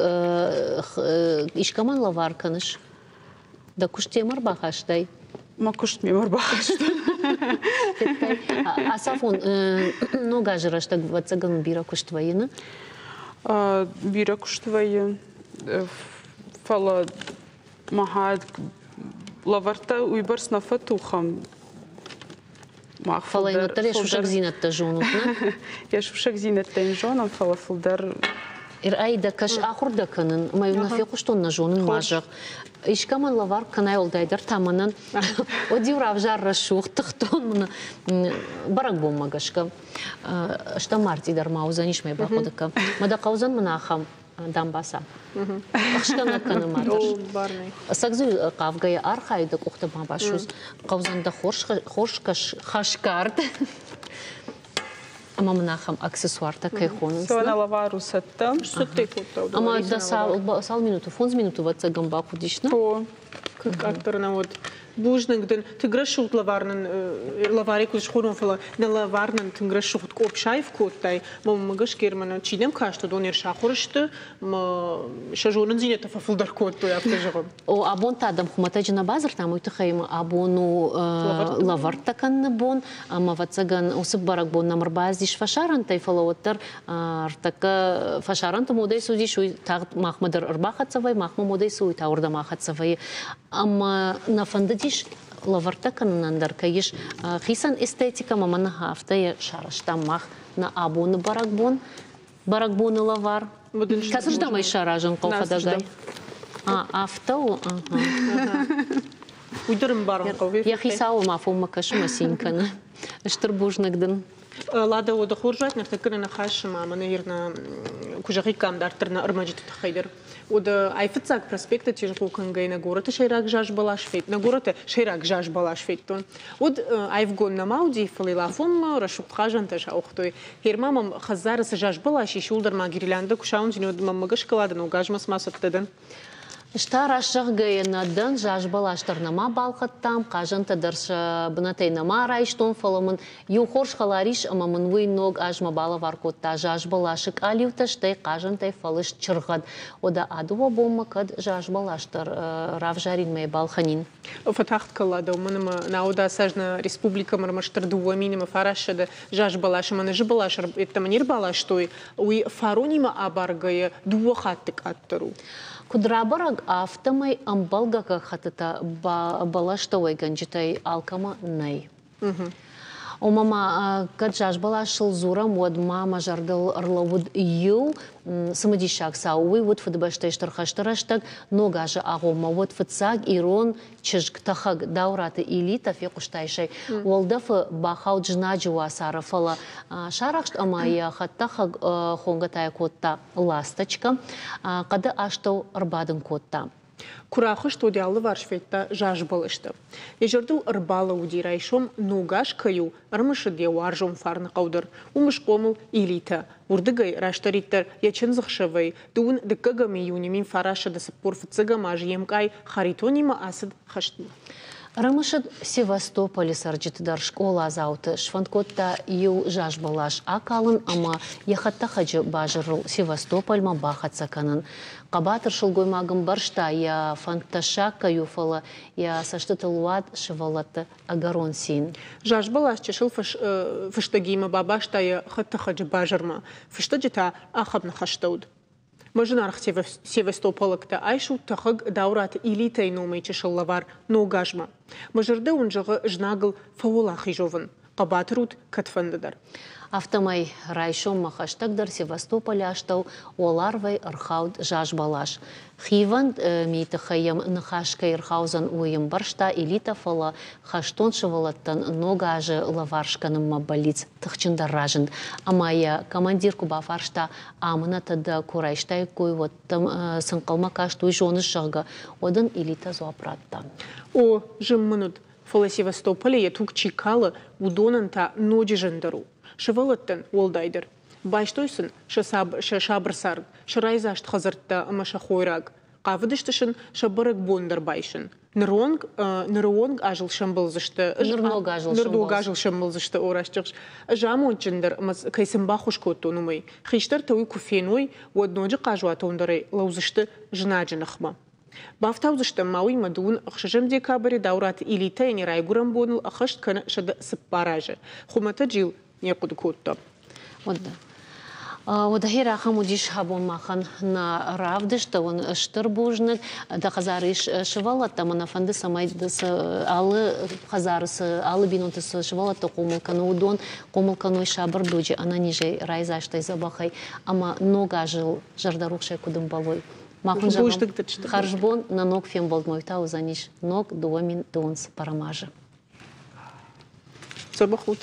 искӕмӕн лӕвар кӕныс? Дӕ куыст демӕ рбахастай? Мӕ куыст мемӕ рбахастон. Ацафон ног азы рӕстӕг, ӕвӕццӕгӕн, бирӕ куыст вӕййы, нӕ? Бирӕ куыст вӕййы, фӕлӕ махӕ лӕвӕрттӕ уыйбӕрц нӕ фӕтухӕм. Мах фӕлӕ йын уӕддӕр йӕ сусӕгдзинӕдтӕ зонут, нӕ? Йӕ сусӕгдзинӕдтӕ йын зонӕм, фӕлӕ фылдӕр Ӕй дӕ кӕс ахуыр дӕ кӕнын, мӕ нӕ фехъуыстон, нӕ зонын ма зӕгъ. Искӕмӕн лӕвар кӕнай, уӕлдайдӕр та мӕнӕн, уӕд-иу равзар рӕсугъд тыхтон мын бӕрӕгбонмӕ гӕсгӕ. Стӕм мартъи дӕр ма уыдзӕнис, мӕ бахъуыды кӕн. Мӕ дӕ хъӕудзӕн мын ахӕм дамбаца. Ӕхсгӕ нӕ кӕны ма тӕрс. Ӕцӕг дзы хъавгӕйӕ архайы, дӕ къухтӕ ма басудз. Хъӕудзӕн дӕ хорз хӕсгард. Ӕмӕ мын ахӕм аксессуартӕ кӕй хонынц. Сона лавар у цӕттӕ. Цӕттӕ кодта. Ӕмӕ дӕ цал минуты? 5 минуты ӕвӕццӕгӕн бахъуыдис, нӕ? О, къаддӕр нӕ уыд. Бузныг дын. Тынг рӕсугъд лӕвар нын, лӕварӕй куыд схонон, фӕлӕ нӕ лӕвар нын тынг рӕсугъд къопп саив кодтай. Мӕнмӕ гӕсгӕ мӕнӕ чи нӕм каст, уыдон ӕрсахуыр сты, мӕ сӕ зонындзинӕдтӕ фӕфылдӕр кодтой, афтӕ зӕгъын. О, абон та дӕм хуымӕтӕджы нӕ бадзырдтам, уый тыххӕй ӕмӕ абон у лӕвӕрттӕ кӕныны бон, ӕмӕ, ӕвӕццӕгӕн, уыцы бӕрӕгбон нӕм ӕрбацыдис фӕсарӕнтӕй, фӕлӕ уӕддӕр ӕртӕккӕ фӕсарӕнты модӕй цы уыдис, уый тагъд махмӕ дӕр ӕрбахӕццӕ вӕййы, махмӕ модӕй цы, уый та уырдӕм ахӕццӕ вӕййы. Ӕмӕ нӕ фӕндыдис лӕвӕрттӕ кӕнынӕн дӕр кӕй ис хицӕн эстетикӕ, ӕмӕ мӕнӕ афтӕ йӕ сарӕзтам мах нӕ абоны бӕрӕгбон. Бӕрӕгбоны лӕвар. Кӕцырдӕм ӕй саразын хъӕуы хӕдӕгай? Афтӕ у. Уый дӕр ӕмбарын хъӕуы. Йӕ хицауы ма фонмӕ кӕсы мӕ цин кӕны. Стыр бузныг дын. Лада, уӕдӕ хорз уайт, ныртӕккӕ нӕ ныхасы ма мӕнӕ ирна куы зӕгъиккам дарддӕр нӕ ӕрмӕджыты тыххӕй дӕр. Уӕдӕ айфыццаг проспекты тезгъо кӕнгӕй нӕ горӕты сӕйраг зазбӕлас фед нӕ горӕты сӕйраг зазбӕлас федтон. Уӕд аивгонд нӕма уыди, фӕлӕ лафонмӕ рӕсугъд хъазӕнтӕ сауыгътой. Гъер ма мӕм хӕдзары цы зазбӕлас ис, ууыл дӕр ма гирлянда куы сауындзин, уӕд мӕм гӕсгӕ лада ног азмӕ цыма цӕттӕ дӕн. Ӕз та раст зӕгъгӕйӕ нӕ дӕн, зазбӕлас дӕр нӕма балхӕдтам, хъазӕнтӕ дӕр сӕ бынатӕй нӕма райстон, фӕлӕ мын иу хорз хӕлар ис ӕмӕ мын уый ног азмӕ балӕвар кодта зазбӕласы къалиутӕ, стӕй хъазӕнтӕй фӕлыст чыргъӕд. Уӕдӕ а дыууӕ бонмӕ кӕд зазбӕлас дӕр равзарин мӕ балхӕнин. Фӕтагъд кӕллад уымӕн ӕмӕ науӕд ацы аз нӕ республикӕмӕ ӕрмӕстдӕр 2 000 ӕмӕ 900 заз бӕлас ӕмӕ нӕзы бӕлас йеддӕмӕ не рбаластой, уый фаронимӕ абаргӕйӕ дыууӕ хатты къаддӕр у. Куыд рабӕрӕг, афтӕмӕй ӕмбӕлгӕ гӕххӕттытӕ бӕлӕстӕ уӕйгӕнджытӕй алкӕмӕ нӕй. Ома ма кӕд зазбӕласыл дзурӕм, уӕд ма мӕ зӕрдыл ӕрлӕууыд иу цымыдисаг цау. Уый уыд Фыдыбӕстӕйы Стыр хӕсты рӕстӕг Ног азы агъоммӕ. Уӕд фыццаг ирон чызг-тӕхӕг Даураты Илитӕ фехъуыстайсӕй уӕлдӕфы бахауд знаджы уацары, фӕлӕ сарӕхст ӕмӕ йӕ хӕдтӕхӕг хонгӕ та кодта «Ласточка», хъӕды астӕу ӕрбадын кодта. Куы рахызт, уӕд йӕ алыварс федта заз бӕлӕстӕ. Йӕ зӕрдыл ӕрбалӕууыди, райсом ног аз кӕй у, ӕрымысыд йӕ уарзон Фарныхъӕу дӕр. Уым схъомыл Илитӕ. Уырдыгӕй растӕриддӕр йӕ чындзыхсӕвӕй дыууын дыккӕгӕм июны 1945 азы йе мкъай Харитонимӕ ацыд хӕстмӕ. Ӕрымысыд Севастополы цӕрджыты дӕр скъоладзауты. Сфӕнд кодта иу зазбӕлас акалын ӕмӕ йӕ хӕдтӕхӕджы базырыл Севастополмӕ бахӕццӕ кӕнын. Хъӕбатыр сылгоймаг ӕмбӕрста, йӕ фӕнд тӕссаг кӕй у, фӕлӕ йӕ цӕстытыл уад сывӕллӕтты ӕгӕрон цин. Зазбӕлас чысыл фыстӕгимӕ бабаста йӕ хӕдтӕхӕджы базырмӕ. Фыстӕджы та ахӕм ныхӕстӕ уыд. Мӕ зынаргъ севастополӕгтӕ, айсут тӕхӕг Даураты Илитӕйы номӕй чысыл лӕвар Ног азмӕ. Мӕ зӕрдӕ уын зӕгъы знагыл фӕуӕлахиз уӕвын. Хъӕбатыр ут кӕдфӕндыдӕр. Афтӕмӕй райсоммӕ хӕстӕгдӕр Севастополы астӕу уӕларвӕй ӕрхауд зазбӕлас. Хивӕнд мийы тыххӕй йӕм ныхас кӕй ӕрхаудзӕн, уый ӕмбӕрста Элитӕ, фӕлӕ хӕстон сывӕллӕттӕн ног азы лӕвар скӕнынмӕ бӕллиц тыхджындӕр разынд. Ӕмӕ йӕ командир куы бафарста, амынӕтӕ дӕ куы райстаиккой, уӕд дӕм цы нхъӕлмӕ каст, уый зоныс, зӕгъгӕ, уӕд ын Элитӕ дзуапп радта. О, зын мын уыд, фӕлӕ Севастополы йӕ туг чи калы, уыдонӕн та ноджы зындӕр у. Сывӕллӕттӕн уӕлдайдӕр. Байстой сын сӕ сабыр цард, сӕ райдзаст хӕдзӕрттӕ ӕмӕ сӕ хойраг. Хъавыдысты сын сӕ бӕрӕгбон дӕр байсын. Ныронг, ныры онг азыл сӕмбӕлдзысты. Ныр ног азыл Ныр ног азыл сӕмбӕлдзысты, о, растдӕр. Ӕз амондджындӕр ӕмӕ кӕй сын баххуыс кодтон, уымӕй. Хистӕртӕ уый куы феной, уӕд ноджы хъазуатондӕрӕй лӕудзысты знаджы ныхмӕ. Бафтаудзыстӕм ма уыимӕ дыууын ӕхсӕзӕм декабры Даураты Илитӕйӕн йӕ райгуырӕн боныл ӕххӕст кӕны 104 азы. Хуымӕтӕджы йыл не рхъуыды кодта. Уӕдӕ ахӕм уыдис абон махӕн нӕ равдыст, дӕуӕн стыр бузныг. Дӕ хӕдзары ис сывӕллӕттӕ, ӕмӕ нӕ фӕнды, цӕмӕй алы хӕдзары цы алы бинонты цы сывӕллӕттӕ хъомыл кӕны, уыдон хъомыл кӕной сабыр дуджы, ӕнӕнизӕй, райдзастӕй, дзӕбӕхӕй ӕмӕ ног азыл зӕрдӕрухсӕй куыд ӕмбӕлой. Мах уын зӕгъӕм, хӕрзбон, нӕ ног фембӕлдмӕ та уыдзӕнис ног 2024 азы. Дзӕбӕх ут!